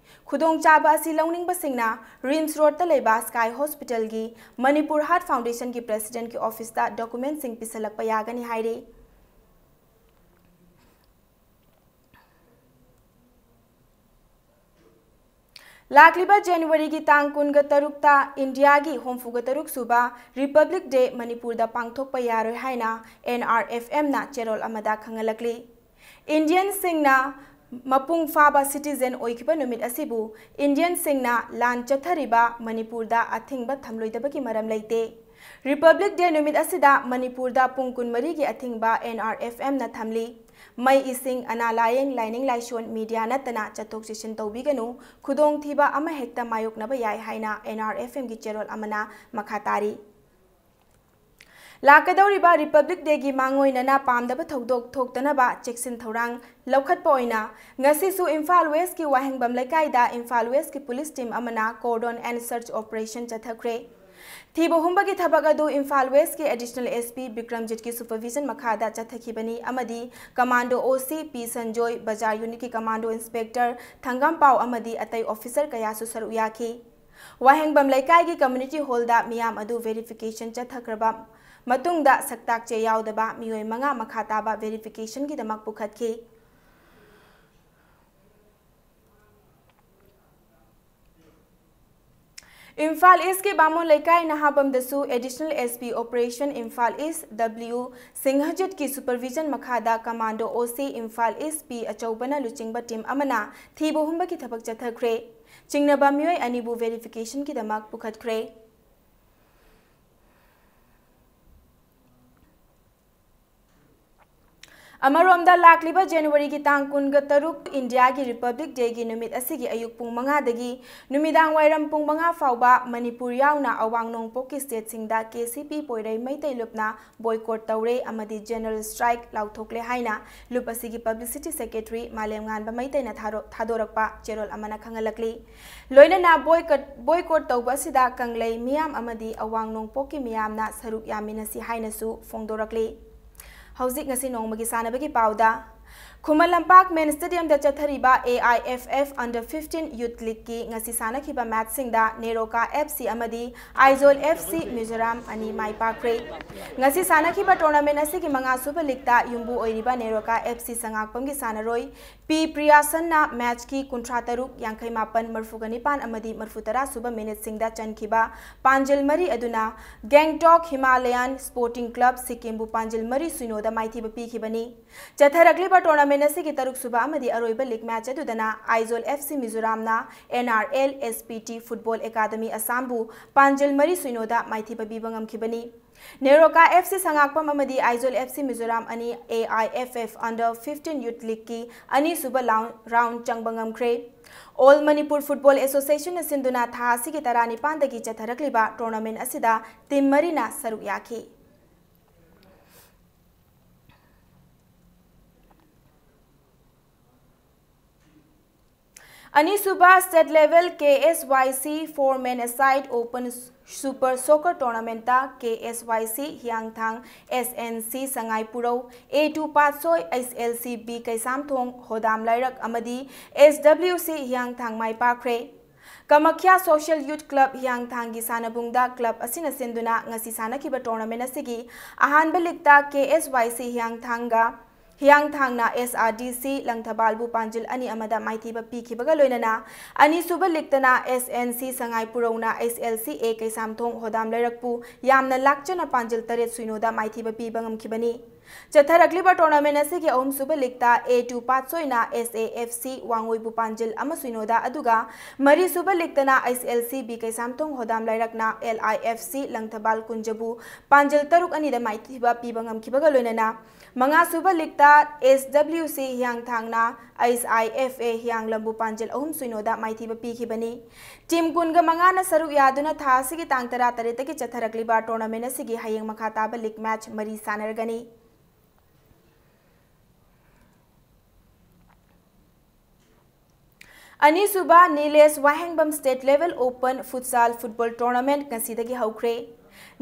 ꯈꯨꯗꯣꯡꯆꯥꯕ ꯑꯁꯤ ꯂꯧꯅꯤꯡꯕꯁꯤꯡꯅ ꯔꯤꯝꯁ ꯔꯣꯗꯇ ꯂꯩꯕ ꯁ꯭ꯀꯥꯏ ꯍꯣꯁꯄꯤꯇꯥꯜꯒꯤ ꯃꯅꯤꯄꯨꯔ ꯍꯥꯔꯠ ꯐꯥꯎꯟꯗꯦꯁꯟꯒꯤ ꯄ꯭ꯔꯦꯁꯤꯗꯦꯟꯠꯀꯤ ꯑꯣꯐꯤꯁꯇ ꯗꯣꯀꯨꯃꯦꯟꯠꯁꯤꯡ ꯄꯤꯁꯜꯂꯛꯄ ꯌꯥꯒꯅꯤ ꯍꯥꯏꯔꯤ꯫ ꯂꯥꯛꯂꯤꯕ ꯖꯅꯋꯥꯔꯤꯒꯤ ꯇꯥꯡ ꯀꯨꯟꯒ ꯇꯔꯨꯛꯇ ꯏꯟꯗꯤꯌꯥꯒꯤ ꯍꯨꯝꯐꯨꯒ ꯇꯔꯨꯛ ꯁꯨꯕ ꯔꯤꯄꯕ꯭ꯂꯤꯛ ꯗꯦ ꯃꯅꯤꯄꯨꯔꯗ ꯄꯥꯡꯊꯣꯛꯄ ꯌꯥꯔꯣꯏ ꯍꯥꯏꯅ ꯑꯦꯟ ꯑꯥꯔ ꯑꯦꯐ ꯑꯦꯝꯅ ꯆꯦꯔꯣꯜ ꯑꯃꯗ ꯈꯪꯍꯜꯂꯛꯂꯤ꯫ ꯏꯟꯗꯤꯌꯟꯁꯤꯡꯅ ꯃꯄꯨꯡ ꯐꯥꯕ ꯁꯤꯇꯤꯖꯦꯟ ꯑꯣꯏꯈꯤꯕ ꯅꯨꯃꯤꯠ ꯑꯁꯤꯕꯨ ꯏꯟꯗꯤꯌꯟꯁꯤꯡꯅ ꯂꯥꯟ ꯆꯠꯊꯔꯤꯕ ꯃꯅꯤꯄꯨꯔꯗ ꯑꯊꯤꯡꯕ ꯊꯝꯂꯣꯏꯗꯕꯒꯤ ꯃꯔꯝ ꯂꯩꯇꯦ꯫ ꯔꯤꯄꯕ꯭ꯂꯤꯛ ꯗꯦ ꯅꯨꯃꯤꯠ ꯑꯁꯤꯗ ꯃꯅꯤꯄꯨꯔꯗ ꯄꯨꯡ ꯀꯨꯟꯃꯔꯤꯒꯤ ꯑꯊꯤꯡꯕ ꯑꯦꯟ ꯑꯥꯔ ꯑꯦꯐ ꯑꯦꯝꯅ ꯊꯝꯂꯤ꯫ ꯃꯩ, ꯏꯁꯤꯡ, ꯑꯅꯥ ꯂꯥꯌꯦꯡ, ꯂꯥꯏꯅꯤꯡ ꯂꯥꯏꯁꯣꯟ, ꯃꯤꯗꯤꯌꯥ ꯅꯠꯇꯅ ꯆꯠꯊꯣꯛ ꯆꯠꯁꯤꯟ ꯇꯧꯕꯤꯒꯅꯨ꯫ ꯈꯨꯗꯣꯡꯊꯤꯕ ꯑꯃꯍꯦꯛꯇ ꯃꯥꯌꯣꯛꯅꯕ ꯌꯥꯏ ꯍꯥꯏꯅ ꯑꯦꯟ ꯑꯥꯔ ꯑꯦꯐ ꯑꯦꯝꯒꯤ ꯆꯦꯔꯣꯜ ꯑꯃꯅ ꯃꯈꯥ ꯇꯥꯔꯤ꯫ ꯂꯥꯛꯀꯗꯧꯔꯤꯕ ꯔꯤꯄꯕ꯭ꯂꯤꯛ ꯗꯦꯒꯤ ꯃꯥꯡꯑꯣꯏꯅꯅ ꯄꯥꯝꯗꯕ ꯊꯧꯗꯣꯛ ꯊꯣꯛꯇꯅꯕ ꯆꯦꯛꯁꯤꯟ ꯊꯧꯔꯥꯡ ꯂꯧꯈꯠꯄ ꯑꯣꯏꯅ ꯉꯁꯤꯁꯨ ꯏꯝꯐꯥꯜ ꯋꯦꯁꯀꯤ ꯋꯥꯍꯦꯡꯕꯝ ꯂꯩꯀꯥꯏꯗ ꯏꯝꯐꯥꯜ ꯋꯦꯁꯀꯤ ꯄꯨꯂꯤꯁ ꯇꯤꯝ ꯑꯃꯅ ꯀꯣꯔꯗꯣꯟ ꯑꯦꯟ ꯁꯔꯆ ꯑꯣꯄꯔꯦꯁꯟ ꯆꯠꯊꯈ꯭ꯔꯦ꯫ ꯊꯤꯕ ꯍꯨꯝꯕꯒꯤ ꯊꯕꯛ ꯑꯗꯨ ꯏꯝꯐꯥꯜ ꯋꯦꯁꯀꯤ ꯑꯦꯗꯤꯁꯅꯦꯜ ꯑꯦꯁ ꯄꯤ ꯕꯤꯀ꯭ꯔꯝꯖꯤꯠꯀꯤ ꯁꯨꯄꯔꯚꯤꯖꯟ ꯃꯈꯥꯗ ꯆꯠꯊꯈꯤꯕꯅꯤ ꯑꯃꯗꯤ ꯀꯃꯥꯟꯗꯣ ꯑꯣ ꯁꯤ ꯄꯤ ꯁꯟꯖꯣꯏ, ꯕꯖꯥꯔ ꯌꯨꯅꯤꯠꯀꯤ ꯀꯃꯥꯟꯗꯣ ꯏꯟꯁꯄꯦꯛꯇꯔ ꯊꯪꯒꯥꯝꯄꯥꯎ ꯑꯃꯗꯤ ꯑꯇꯩ ꯑꯣꯐꯤꯁꯔ ꯀꯌꯥꯁꯨ ꯁꯔꯨꯛ ꯌꯥꯈꯤ꯫ ꯋꯥꯍꯦꯡꯕꯝ ꯂꯩꯀꯥꯏꯒꯤ ꯀꯝꯃ꯭ꯌꯨꯅꯤꯇꯤ ꯍꯣꯜꯗ ꯃꯤꯌꯥꯝ ꯑꯗꯨ ꯚꯦꯔꯤꯐꯤꯀꯦꯁꯟ ꯆꯠꯊꯈ꯭ꯔꯕ ꯃꯇꯨꯡꯗ ꯁꯛꯇꯥꯛꯆꯦ ꯌꯥꯎꯗꯕ ꯃꯤꯑꯣꯏ ꯃꯉꯥ ꯃꯈꯥ ꯇꯥꯕ ꯚꯦꯔꯤꯐꯤꯀꯦꯁꯟꯒꯤꯗꯃꯛ ꯄꯨꯈꯠꯈꯤ꯫ ꯏꯝꯐꯥꯜ ꯏꯁꯀꯤ ꯕꯥꯃꯣꯟ ꯂꯩꯀꯥꯏ ꯅꯍꯥꯕꯝꯗꯁꯨ additional S P operation Imphal east W ꯁꯤꯡꯍꯖꯤꯠꯀꯤ ꯁꯨꯄꯔꯚꯤꯖꯟ ꯃꯈꯥꯗ ꯀꯃꯥꯟꯗꯣ ꯑꯣ ꯁꯤ ꯏꯝꯐꯥꯜ ꯏꯁ ꯄꯤ ꯑꯆꯧꯕꯅ ꯂꯨꯆꯤꯡꯕ ꯇꯤꯝ ꯑꯃꯅ ꯊꯤꯕ ꯍꯨꯝꯕꯒꯤ ꯊꯕꯛ ꯆꯠꯊꯈ꯭ꯔꯦ꯫ ꯆꯤꯡꯅꯕ ꯃꯤꯑꯣꯏ ꯑꯅꯤꯕꯨ ꯚꯦꯔꯤꯐꯤꯀꯦꯁꯟꯒꯤꯗꯃꯛ ꯄꯨꯈꯠꯈ꯭ꯔꯦ꯫ ꯑꯃꯔꯣꯝꯗ, ꯂꯥꯛꯂꯤꯕ ꯖꯅꯋꯥꯔꯤꯒꯤ ꯇꯥꯡ ꯀꯨꯟꯒ ꯇꯔꯨꯛ, ꯏꯟꯗꯤꯌꯥꯒꯤ ꯔꯤꯄꯕ꯭ꯂꯤꯛ ꯗꯦꯒꯤ ꯅꯨꯃꯤꯠ ꯑꯁꯤꯒꯤ ꯑꯌꯨꯛ ꯄꯨꯡ ꯃꯉꯥꯗꯒꯤ ꯅꯨꯃꯤꯗꯥꯡ ꯋꯥꯏꯔꯝ ꯄꯨꯡ ꯃꯉꯥ ꯐꯥꯎꯕ ꯃꯅꯤꯄꯨꯔ ꯌꯥꯎꯅ ꯑꯋꯥꯡ ꯅꯣꯡꯄꯣꯛꯀꯤ ꯁ꯭ꯇꯦꯠꯁꯤꯡꯗ ꯀꯦ ꯁꯤ ꯄꯤ ꯄꯣꯏꯔꯩ ꯃꯩꯇꯩ ꯂꯨꯞꯅ ꯕꯣꯏꯀꯣꯠ ꯇꯧꯔꯦ ꯑꯃꯗꯤ ꯖꯦꯅꯔꯦꯜ ꯁ꯭ꯇ꯭ꯔꯥꯏꯛ ꯂꯥꯎꯊꯣꯛꯂꯦ ꯍꯥꯏꯅ ꯂꯨꯞ ꯑꯁꯤꯒꯤ ꯄꯕ꯭ꯂꯤꯁꯤꯇꯤ ꯁꯦꯀ꯭ꯔꯦꯇꯔꯤ ꯃꯥꯂꯦꯝꯉꯥꯟꯕ ꯃꯩꯇꯩꯅ ꯊꯥꯔꯣ-, ꯊꯥꯗꯣꯔꯛꯄ ꯆꯦꯔꯣꯜ ꯑꯃꯅ ꯈꯪꯍꯜꯂꯛꯂꯤ꯫ ꯂꯣꯏꯅꯅ ꯕꯣꯏꯀꯠ-, ꯕꯣꯏꯀꯣꯠ ꯇꯧꯕ ꯑꯁꯤꯗ ꯀꯪꯂꯩ ꯃꯤꯌꯥꯝ ꯑꯃꯗꯤ ꯑꯋꯥꯡ ꯅꯣꯡꯄꯣꯛꯀꯤ ꯃꯤꯌꯥꯝꯅ ꯁꯔꯨꯛ ꯌꯥꯃꯤꯟꯅꯁꯤ ꯍꯥꯏꯅꯁꯨ ꯐꯣꯡꯗꯣꯔꯛꯂꯤ꯫ ꯍꯧꯖꯤꯛ ꯉꯁꯤ ꯅꯣꯡꯃꯒꯤ ꯁꯥꯟꯅꯕꯒꯤ ꯄꯥꯎꯗ, ꯈꯨꯃꯟ ꯂꯝꯄꯥꯛ ꯃꯦꯟ ꯁ꯭ꯇꯦꯗꯤꯌꯝꯗ ꯆꯠꯊꯔꯤꯕ A I F F under fifteen youth ꯂꯤꯒꯀꯤ ꯉꯁꯤ ꯁꯥꯟꯅꯈꯤꯕ ꯃꯦꯆꯁꯤꯡꯗ ꯅꯦꯔꯣꯀꯥ ꯑꯦꯐ ꯁꯤ ꯑꯃꯗꯤ ꯑꯥꯏꯖꯣꯜ ꯑꯦꯐ ꯁꯤ ꯃꯤꯖꯣꯔꯥꯝ ꯑꯅꯤ ꯃꯥꯏ ꯄꯥꯛꯈ꯭ꯔꯦ꯫ ꯉꯁꯤ ꯁꯥꯟꯅꯈꯤꯕ ꯇꯣꯔꯅꯥꯃꯦꯟ ꯑꯁꯤꯒꯤ ꯃꯉꯥꯁꯨꯕ ꯂꯤꯒꯇ ꯌꯨꯝꯕꯨ ꯑꯣꯏꯔꯤꯕ ꯅꯦꯔꯣꯀꯥ ꯑꯦꯐ ꯁꯤ ꯁꯉꯥꯛꯄꯝꯒꯤ ꯁꯥꯟꯅꯔꯣꯏ ꯄꯤ ꯄ꯭ꯔꯤꯌꯥꯁꯟꯅ ꯃꯦꯆꯀꯤ ꯀꯨꯟꯊ꯭ꯔꯥ ꯇꯔꯨꯛ, ꯌꯥꯡꯈꯩ ꯃꯥꯄꯟ, ꯃꯔꯤꯐꯨꯒ ꯅꯤꯄꯥꯟ ꯑꯃꯗꯤ ꯃꯔꯤꯐꯨ ꯇꯔꯥ ꯁꯨꯕ ꯃꯤꯅꯤꯠꯁꯤꯡꯗ ꯆꯟꯈꯤꯕ ꯄꯥꯟꯖꯤꯜ ꯃꯔꯤ ꯑꯗꯨꯅ ꯒꯦꯡꯇꯣꯛ ꯍꯤꯃꯥꯂꯌꯥꯟ ꯁ꯭ꯄꯣꯔꯇꯤꯡ ꯀ꯭ꯂꯕ ꯁꯤꯛꯀꯤꯝꯕꯨ ꯄꯥꯟꯖꯤꯜ ꯃꯔꯤ ꯁꯤꯅꯣꯗ ꯃꯥꯏꯊꯤꯕ ꯄꯤꯈꯤꯕꯅꯤ꯫ ꯆꯠꯊꯔꯛꯂꯤꯕ ꯇꯣꯔꯅꯥꯃꯦꯟ ꯑꯁꯤꯒꯤ ꯇꯔꯨꯛꯁꯨꯕ ꯑꯃꯗꯤ ꯑꯔꯣꯏꯕ ꯂꯤꯒ ꯃꯦꯆ ꯑꯗꯨꯗꯅ ꯑꯥꯏꯖꯣꯜ ꯑꯦꯐ ꯁꯤ ꯃꯤꯖꯣꯔꯥꯝꯅ N R L S P T football academy ꯑꯁꯥꯝꯕꯨ ꯄꯥꯟꯖꯤꯜ ꯃꯔꯤ ꯁꯤꯅꯣꯗ ꯃꯥꯏꯊꯤꯕ ꯄꯤꯕ ꯉꯝꯈꯤꯕꯅꯤ꯫ ꯅꯦꯔꯣꯀꯥ ꯑꯦꯐ ꯁꯤ ꯁꯉꯥꯛꯄꯝ ꯑꯃꯗꯤ ꯑꯥꯏꯖꯣꯜ ꯑꯦꯐ ꯁꯤ ꯃꯤꯖꯣꯔꯥꯝ ꯑꯅꯤ A I F F under fifteen youth ꯂꯤꯒꯀꯤ ꯑꯅꯤꯁꯨꯕ ꯂꯥꯎꯟ-, ꯔꯥꯎꯟ ꯆꯪꯕ ꯉꯝꯈ꯭ꯔꯦ꯫ ꯑꯣꯜ ꯃꯅꯤꯄꯨꯔ ꯐꯨꯠꯕꯣꯜ ꯑꯦꯁꯣꯁꯤꯌꯦꯁꯟꯅ ꯁꯤꯟꯗꯨꯅ ꯊꯥ ꯑꯁꯤꯒꯤ ꯇꯔꯥꯅꯤꯄꯥꯟꯗꯒꯤ ꯆꯠꯊꯔꯛꯂꯤꯕ ꯇꯣꯔꯅꯥꯃꯦꯟ ꯑꯁꯤꯗ ꯇꯤꯝ ꯃꯔꯤꯅ ꯁꯔꯨꯛ ꯌꯥꯈꯤ꯫ ꯑꯅꯤꯁꯨꯕ ꯁ꯭ꯇꯦꯠ ꯂꯦꯚꯦꯜ ꯀꯦ ꯑꯦꯁ ꯋꯥꯏ ꯁꯤ four man aside open super soccer ꯇꯣꯔꯅꯥꯃꯦꯟꯇ ꯀꯦ ꯑꯦꯁ ꯋꯥꯏ ꯁꯤ ꯍꯤꯌꯥꯡꯊꯥꯡ, S N C Sangai Purou, A two Patsoi, H L C B Keishamthong Hodam Leirak ꯑꯃꯗꯤ ꯑꯦꯁ ꯗꯕ꯭ꯂꯤꯎ ꯁꯤ ꯍꯤꯌꯥꯡꯊꯥꯡ ꯃꯥꯏ ꯄꯥꯛꯈ꯭ꯔꯦ꯫ ꯀꯃꯈ꯭ꯌꯥ ꯁꯣꯁꯤꯌꯦꯜ ꯌꯨꯠ ꯀ꯭ꯂꯕ ꯍꯤꯌꯥꯡꯊꯥꯡꯒꯤ ꯁꯥꯟꯅꯕꯨꯡꯗ ꯀ꯭ꯂꯕ ꯑꯁꯤꯅ ꯁꯤꯟꯗꯨꯅ ꯉꯁꯤ ꯁꯥꯟꯅꯈꯤꯕ ꯇꯣꯔꯅꯥꯃꯦꯟ ꯑꯁꯤꯒꯤ ꯑꯍꯥꯟꯕ ꯂꯤꯒꯇ ꯀꯦ ꯑꯦꯁ ꯋꯥꯏ ꯁꯤ ꯍꯤꯌꯥꯡꯊꯥꯡꯒ ꯍꯤꯌꯥꯡꯊꯥꯡꯅ ꯑꯦꯁ ꯑꯥꯔ ꯗꯤ ꯁꯤ ꯂꯪꯊꯕꯥꯜꯕꯨ ꯄꯥꯟꯖꯤꯜ ꯑꯅꯤ ꯑꯃꯗ ꯃꯥꯏꯊꯤꯕ ꯄꯤꯈꯤꯕꯒ ꯂꯣꯏꯅꯅ, ꯑꯅꯤꯁꯨꯕ ꯂꯤꯒꯇꯅ ꯑꯦꯁ ꯑꯦꯟ ꯁꯤ ꯁꯉꯥꯏ ꯄꯨꯔꯧꯅ ꯑꯩꯆ ꯑꯦꯜ ꯁꯤ ꯑꯦ ꯀꯩꯁꯥꯝꯊꯣꯡ ꯍꯣꯗꯥꯝ ꯂꯩꯔꯛꯄꯨ ꯌꯥꯝꯅ ꯂꯥꯛꯆꯅ ꯄꯥꯟꯖꯤꯜ ꯇꯔꯦꯠ ꯁꯤꯅꯣꯗ ꯃꯥꯏꯊꯤꯕ ꯄꯤꯕ ꯉꯝꯈꯤꯕꯅꯤ꯫ ꯆꯠꯊꯔꯛꯂꯤꯕ ꯇꯣꯔꯅꯥꯃꯦꯟ ꯑꯁꯤꯒꯤ ꯑꯍꯨꯝꯁꯨꯕ ꯂꯤꯒꯇ ꯑꯦ two ꯄꯥꯠꯁꯣꯏꯅ S A F C ꯋꯥꯡꯉꯣꯏꯕꯨ ꯄꯥꯟꯖꯤꯜ ꯑꯃ ꯁꯤꯅꯣꯗ, ꯑꯗꯨꯒ ꯃꯔꯤꯁꯨꯕ ꯂꯤꯒꯇꯅ H L C B Keishamthong Hodam ꯂꯩꯔꯛꯅ L I F C Langthabal ꯀꯨꯟꯖꯕꯨ ꯄꯥꯟꯖꯤꯜ ꯇꯔꯨꯛ ꯑꯅꯤꯗ ꯃꯥꯏꯊꯤꯕ ꯄꯤꯕ ꯉꯝꯈꯤꯕꯒ ꯂꯣꯏꯅꯅ, ꯃꯉꯥꯁꯨꯕ ꯂꯤꯛꯇ ꯑꯦꯁ ꯗꯕ꯭ꯂꯤꯎ ꯁꯤ ꯍꯤꯌꯥꯡꯊꯥꯡꯅ ꯑꯩꯁ ꯑꯥꯏ ꯑꯦꯐ ꯑꯦ ꯍꯤꯌꯥꯡꯂꯝꯕꯨ ꯄꯥꯟꯖꯜ ꯑꯍꯨꯝ ꯁꯨꯏꯅꯣꯗ ꯃꯥꯏꯊꯤꯕ ꯄꯤꯈꯤꯕꯅꯤ꯫ ꯇꯤꯝ ꯀꯨꯟꯒ ꯃꯉꯥꯅ ꯁꯔꯨꯛ ꯌꯥꯗꯨꯅ ꯊꯥ ꯑꯁꯤꯒꯤ ꯇꯥꯡ ꯇꯔꯥꯇꯔꯦꯠꯇꯒꯤ ꯆꯠꯊꯔꯛꯂꯤꯕ ꯇꯣꯔꯅꯥꯃꯦꯟ ꯑꯁꯤꯒꯤ ꯍꯌꯦꯡ ꯃꯈꯥ ꯇꯥꯕ ꯂꯤꯛ ꯃꯦꯆ ꯃꯔꯤ ꯁꯥꯟꯅꯔꯒꯅꯤ꯫ ꯑꯅꯤꯁꯨꯕ Nilesh Wahengbam state level open futsal football tournament ꯉꯁꯤꯗꯒꯤ ꯍꯧꯈ꯭ꯔꯦ꯫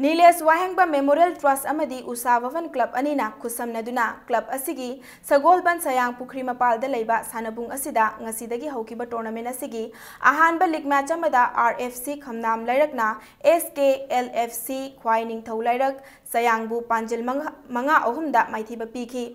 ꯅꯤꯂꯦꯁ ꯋꯥꯍꯦꯡꯕꯝ ꯃꯦꯃꯣꯔꯤꯌꯦꯜ ꯇ꯭ꯔꯁꯠ ꯑꯃꯗꯤ ꯎꯁꯥ ꯚꯕꯟ ꯀ꯭ꯂꯕ ꯑꯅꯤꯅ ꯈꯨꯠꯁꯝꯅꯗꯨꯅ ꯀ꯭ꯂꯕ ꯑꯁꯤꯒꯤ ꯁꯒꯣꯜꯕꯟ ꯁꯌꯥꯡ ꯄꯨꯈ꯭ꯔꯤ ꯃꯄꯥꯜꯗ ꯂꯩꯕ ꯁꯥꯟꯅꯕꯨꯡ ꯑꯁꯤꯗ ꯉꯁꯤꯗꯒꯤ ꯍꯧꯈꯤꯕ ꯇꯣꯔꯅꯥꯃꯦꯟꯠ ꯑꯁꯤꯒꯤ ꯑꯍꯥꯟꯕ ꯂꯤꯒ ꯃꯦꯆ ꯑꯃꯗ ꯑꯥꯔ ꯑꯦꯐ ꯁꯤ ꯈꯝꯅꯥꯝ ꯂꯩꯔꯛꯅ ꯑꯦꯁ ꯀꯦ ꯑꯦꯜ ꯑꯦꯐ ꯁꯤ ꯈ꯭ꯋꯥꯏ ꯅꯤꯡꯊꯧ ꯂꯩꯔꯛ ꯁꯌꯥꯡꯕꯨ ꯄꯥꯟꯖꯤꯜ ꯃꯉꯥ, ꯃꯉꯥ ꯑꯍꯨꯝꯗ ꯃꯥꯏꯊꯤꯕ ꯄꯤꯈꯤ꯫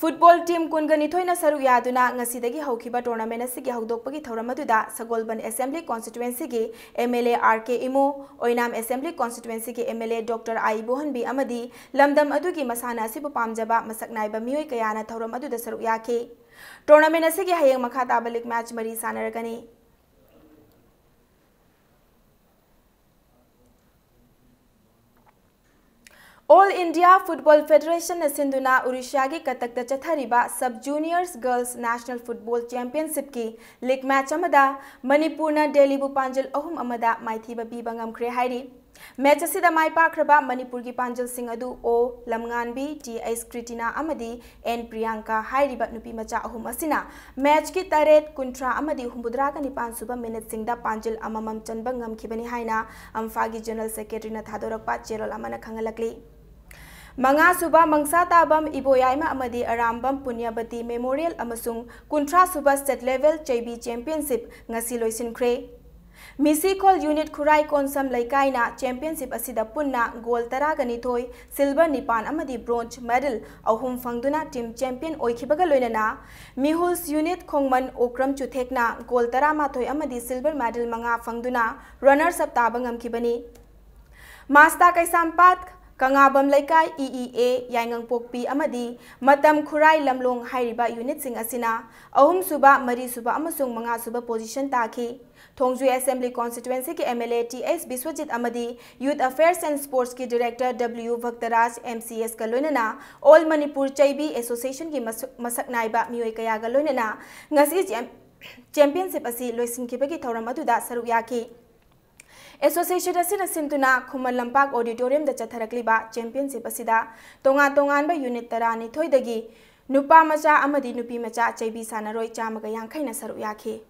ꯐꯨꯠꯕꯣꯜ ꯇꯤꯝ ꯀꯨꯟꯒ ꯅꯤꯊꯣꯏꯅ ꯁꯔꯨꯛ ꯌꯥꯗꯨꯅ ꯉꯁꯤꯗꯒꯤ ꯍꯧꯈꯤꯕ ꯇꯣꯔꯅꯥꯃꯦꯟ ꯑꯁꯤꯒꯤ ꯍꯧꯗꯣꯛꯄꯒꯤ ꯊꯧꯔꯝ ꯑꯗꯨꯗ ꯁꯒꯣꯜꯕꯟ ꯑꯦꯁꯦꯝꯕ꯭ꯂꯤ ꯀꯣꯟꯁꯇꯤꯇ꯭ꯋꯦꯟꯁꯤꯒꯤ M L A R K Imo, Oinam assembly ꯀꯣꯟꯁꯇꯤꯇ꯭ꯋꯦꯟꯁꯤꯒꯤ M L A doctor I Ibohanbi ꯑꯃꯗꯤ ꯂꯝꯗꯝ ꯑꯗꯨꯒꯤ ꯃꯁꯥꯟꯅ ꯑꯁꯤꯕꯨ ꯄꯥꯝꯖꯕ ꯃꯁꯛ ꯅꯥꯏꯕ ꯃꯤꯑꯣꯏ ꯀꯌꯥꯅ ꯊꯧꯔꯝ ꯑꯗꯨꯗ ꯁꯔꯨꯛ ꯌꯥꯈꯤ꯫ ꯇꯣꯔꯅꯥꯃꯦꯟ ꯑꯁꯤꯒꯤ ꯍꯌꯦꯡ ꯃꯈꯥ ꯇꯥꯕ ꯂꯤꯒ ꯃꯦꯆ ꯃꯔꯤ ꯁꯥꯟꯅꯔꯒꯅꯤ꯫ ꯑꯣꯜ ꯏꯟꯗꯤꯌꯥ ꯐꯨꯠꯕꯣꯜ ꯐꯦꯗꯔꯦꯁꯟꯅ ꯁꯤꯟꯗꯨꯅ ꯎꯔꯤꯁ꯭ꯌꯥꯒꯤ ꯀꯇꯛꯇ ꯆꯠꯊꯔꯤꯕ sub juniors girls national football ꯆꯦꯝꯄꯤꯌꯟꯁꯤꯞꯀꯤ ꯂꯤꯒ ꯃꯦꯆ ꯑꯃꯗ ꯃꯅꯤꯄꯨꯔꯅ ꯗꯦꯜꯂꯤꯕꯨ ꯄꯥꯟꯖꯜ ꯑꯍꯨꯝ ꯑꯃꯗ ꯃꯥꯏꯊꯤꯕ ꯄꯤꯕ ꯉꯝꯈ꯭ꯔꯦ ꯍꯥꯏꯔꯤ꯫ ꯃꯦꯆ ꯑꯁꯤꯗ ꯃꯥꯏ ꯄꯥꯛꯈ꯭ꯔꯕ ꯃꯅꯤꯄꯨꯔꯒꯤ ꯄꯥꯟꯖꯜꯁꯤꯡ ꯑꯗꯨ ꯑꯣ ꯂꯝꯉꯥꯟꯕꯤ, ꯇꯤ ꯑꯩꯆ ꯀ꯭ꯔꯤꯇꯤꯅꯥ ꯑꯃꯗꯤ ꯑꯦꯟ ꯄ꯭ꯔꯤꯌꯥꯡꯀꯥ ꯍꯥꯏꯔꯤꯕ ꯅꯨꯄꯤ ꯃꯆꯥ ꯑꯍꯨꯝ ꯑꯁꯤꯅ ꯃꯦꯆꯀꯤ ꯇꯔꯦꯠ, ꯀꯨꯟꯊ꯭ꯔꯥ ꯑꯃꯗꯤ ꯍꯨꯝꯐꯨꯇꯔꯥꯒ ꯅꯤꯄꯥꯟ ꯁꯨꯕ ꯃꯤꯅꯤꯠꯁꯤꯡꯗ ꯄꯥꯟꯖꯤꯜ ꯑꯃꯃꯝ ꯆꯟꯕ ꯉꯝꯈꯤꯕꯅꯤ ꯍꯥꯏꯅ ꯑꯝꯐꯥꯒꯤ ꯖꯦꯅꯔꯦꯜ ꯁꯦꯀ꯭ꯔꯦꯇꯔꯤꯅ ꯊꯥꯗꯣꯔꯛꯄ ꯆꯦꯔꯣꯜ ꯑꯃꯅ ꯈꯪꯍꯜꯂꯛꯂꯤ꯫ ꯃꯉꯥ ꯁꯨꯕ ꯃꯪꯁꯥ ꯇꯥꯕꯝ ꯏꯕꯣꯌꯥꯏꯃ ꯑꯃꯗꯤ ꯑꯔꯥꯝꯕꯝ ꯄꯨꯅ꯭ꯌꯕꯇꯤ ꯃꯦꯃꯣꯔꯤꯌꯦꯜ ꯑꯃꯁꯨꯡ ꯀꯨꯟꯊ꯭ꯔꯥ ꯁꯨꯕ ꯁ꯭ꯇꯦꯠ ꯂꯦꯚꯦꯜ ꯆꯩꯕꯤ ꯆꯦꯝꯄꯤꯌꯟꯁꯤꯞ ꯉꯁꯤ ꯂꯣꯏꯁꯤꯟꯈ꯭ꯔꯦ꯫ ꯃꯤꯁꯤꯈꯣꯜ ꯌꯨꯅꯤꯠ ꯈꯨꯔꯥꯏ ꯀꯣꯟꯁꯝ ꯂꯩꯀꯥꯏꯅ ꯆꯦꯝꯄꯤꯌꯟꯁꯤꯞ ꯑꯁꯤꯗ ꯄꯨꯟꯅ ꯒꯣꯜ ꯇꯔꯥꯒ ꯅꯤꯊꯣꯏ, ꯁꯤꯜꯚꯔ ꯅꯤꯄꯥꯟ ꯑꯃꯗꯤ ꯕ꯭ꯔꯣꯟꯖ ꯃꯦꯗꯜ ꯑꯍꯨꯝ ꯐꯪꯗꯨꯅ ꯇꯤꯝ ꯆꯦꯝꯄꯤꯌꯟ ꯑꯣꯏꯈꯤꯕꯒ ꯂꯣꯏꯅꯅ ꯃꯤꯍꯨꯜꯁ ꯌꯨꯅꯤꯠ ꯈꯣꯡꯃꯟ ꯑꯣꯀ꯭ꯔꯝ ꯆꯨꯊꯦꯛꯅ ꯒꯣꯜ ꯇꯔꯥꯃꯥꯊꯣꯏ ꯑꯃꯗꯤ ꯁꯤꯜꯚꯔ ꯃꯦꯗꯜ ꯃꯉꯥ ꯐꯪꯗꯨꯅ ꯔꯅꯔꯁ ꯑꯞ ꯇꯥꯕ ꯉꯝꯈꯤꯕꯅꯤ꯫ ꯃꯥꯁꯇꯥ ꯀꯩꯁꯥꯝꯄꯥꯠ ꯀꯉꯥꯕꯝ ꯂꯩꯀꯥꯏ, ꯏ ꯏ ꯑꯦ, ꯌꯥꯏꯉꯪꯄꯣꯛꯄꯤ ꯑꯃꯗꯤ ꯃꯇꯝ ꯈꯨꯔꯥꯏ ꯂꯝꯂꯣꯡ ꯍꯥꯏꯔꯤꯕ unitꯁꯤꯡ ꯑꯁꯤꯅ ꯑꯍꯨꯝꯁꯨꯕ, ꯃꯔꯤꯁꯨꯕ ꯑꯃꯁꯨꯡ ꯃꯉꯥꯁꯨꯕ position ꯇꯥꯈꯤ꯫ ꯊꯣꯡꯖꯨ Assembly Constituencyꯒꯤ M L A T S Biswajit ꯑꯃꯗꯤ Youth Affairs and Sportsꯀꯤ Director W ꯚꯛꯇꯔꯥꯖ, M C Sꯀ ꯂꯣꯏꯅꯅ All Manipur ꯆꯩꯕꯤ Associationꯒꯤ ꯃꯁꯛ-, ꯃꯁꯛ ꯅꯥꯏꯕ ꯃꯤꯑꯣꯏ ꯀꯌꯥꯒ ꯂꯣꯏꯅꯅ ꯉꯁꯤ ꯆꯦꯝ-, championship ꯑꯁꯤ ꯂꯣꯏꯁꯤꯟꯈꯤꯕꯒꯤ ꯊꯧꯔꯝ ꯑꯗꯨꯗ ꯁꯔꯨꯛ ꯌꯥꯈꯤ꯫ Association ꯑꯁꯤꯅ ꯁꯤꯟꯗꯨꯅ ꯈꯨꯃꯟ ꯂꯝꯄꯥꯛ Auditoriumꯗ ꯆꯠꯊꯔꯛꯂꯤꯕ championship ꯑꯁꯤꯗ ꯇꯣꯉꯥꯟ ꯇꯣꯉꯥꯟꯕ unit ꯇꯔꯥꯅꯤꯊꯣꯏꯗꯒꯤ ꯅꯨꯄꯥ ꯃꯆꯥ ꯑꯃꯗꯤ ꯅꯨꯄꯤ ꯃꯆꯥ ꯆꯩꯕꯤ ꯁꯥꯟꯅꯔꯣꯏ ꯆꯥꯝꯃꯒ ꯌꯥꯡꯈꯩꯅ ꯁꯔꯨꯛ ꯌꯥꯈꯤ꯫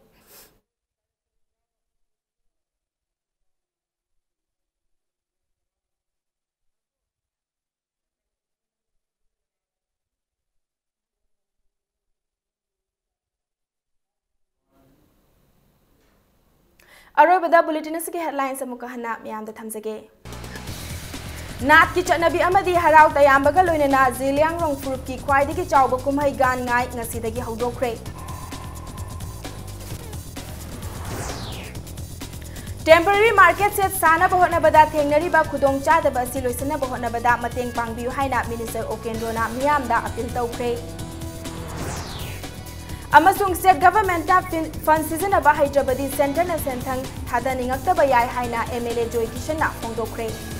ꯑꯔꯣꯏꯕꯗ bulletin ꯑꯁꯤꯒꯤ headlines ꯑꯃꯨꯛꯀ ꯍꯟꯅ ꯃꯤꯌꯥꯝꯗ ꯊꯝꯖꯒꯦ꯫ ꯅꯥꯠꯀꯤ ꯆꯠꯅꯕꯤ ꯑꯃꯗꯤ ꯍꯔꯥꯎ ꯇꯌꯥꯝꯕꯒ ꯂꯣꯏꯅꯅ ꯖꯤꯂꯤꯌꯥꯡꯔꯣꯡ ꯐꯨꯔꯨꯞꯀꯤ ꯈ꯭ꯋꯥꯏꯗꯒꯤ ꯆꯥꯎꯕ ꯀꯨꯝꯍꯩ ꯒꯥꯟ ꯉꯥꯏ ꯉꯁꯤꯗꯒꯤ ꯍꯧꯗꯣꯛꯈ꯭ꯔꯦ꯫ Temporary market shed ꯁꯥꯅꯕ ꯍꯣꯠꯅꯕꯗ ꯊꯦꯡꯅꯔꯤꯕ ꯈꯨꯗꯣꯡꯆꯥꯗꯕ ꯑꯁꯤ ꯂꯣꯏꯁꯤꯟꯅꯕ ꯍꯣꯠꯅꯕꯗ ꯃꯇꯦꯡ ꯄꯥꯡꯕꯤꯌꯨ ꯍꯥꯏꯅ Minister ꯑꯣꯀꯦꯟꯗ꯭ꯔꯣꯅ ꯃꯤꯌꯥꯝꯗ appeal ꯇꯧꯈ꯭ꯔꯦ꯫ ꯑꯃꯁꯨꯡ state governmentꯅ fin-, fund ꯁꯤꯖꯤꯟꯅꯕ ꯍꯩꯇ꯭ꯔꯕꯗꯤ centreꯅ ꯁꯦꯟꯊꯪ ꯊꯥꯗꯅꯤꯡꯉꯛꯇꯕ ꯌꯥꯏ ꯍꯥꯏꯅ M L A ꯖꯣꯏ ꯀꯤꯁꯟꯅ ꯐꯣꯡꯗꯣꯛꯈ꯭ꯔꯦ꯫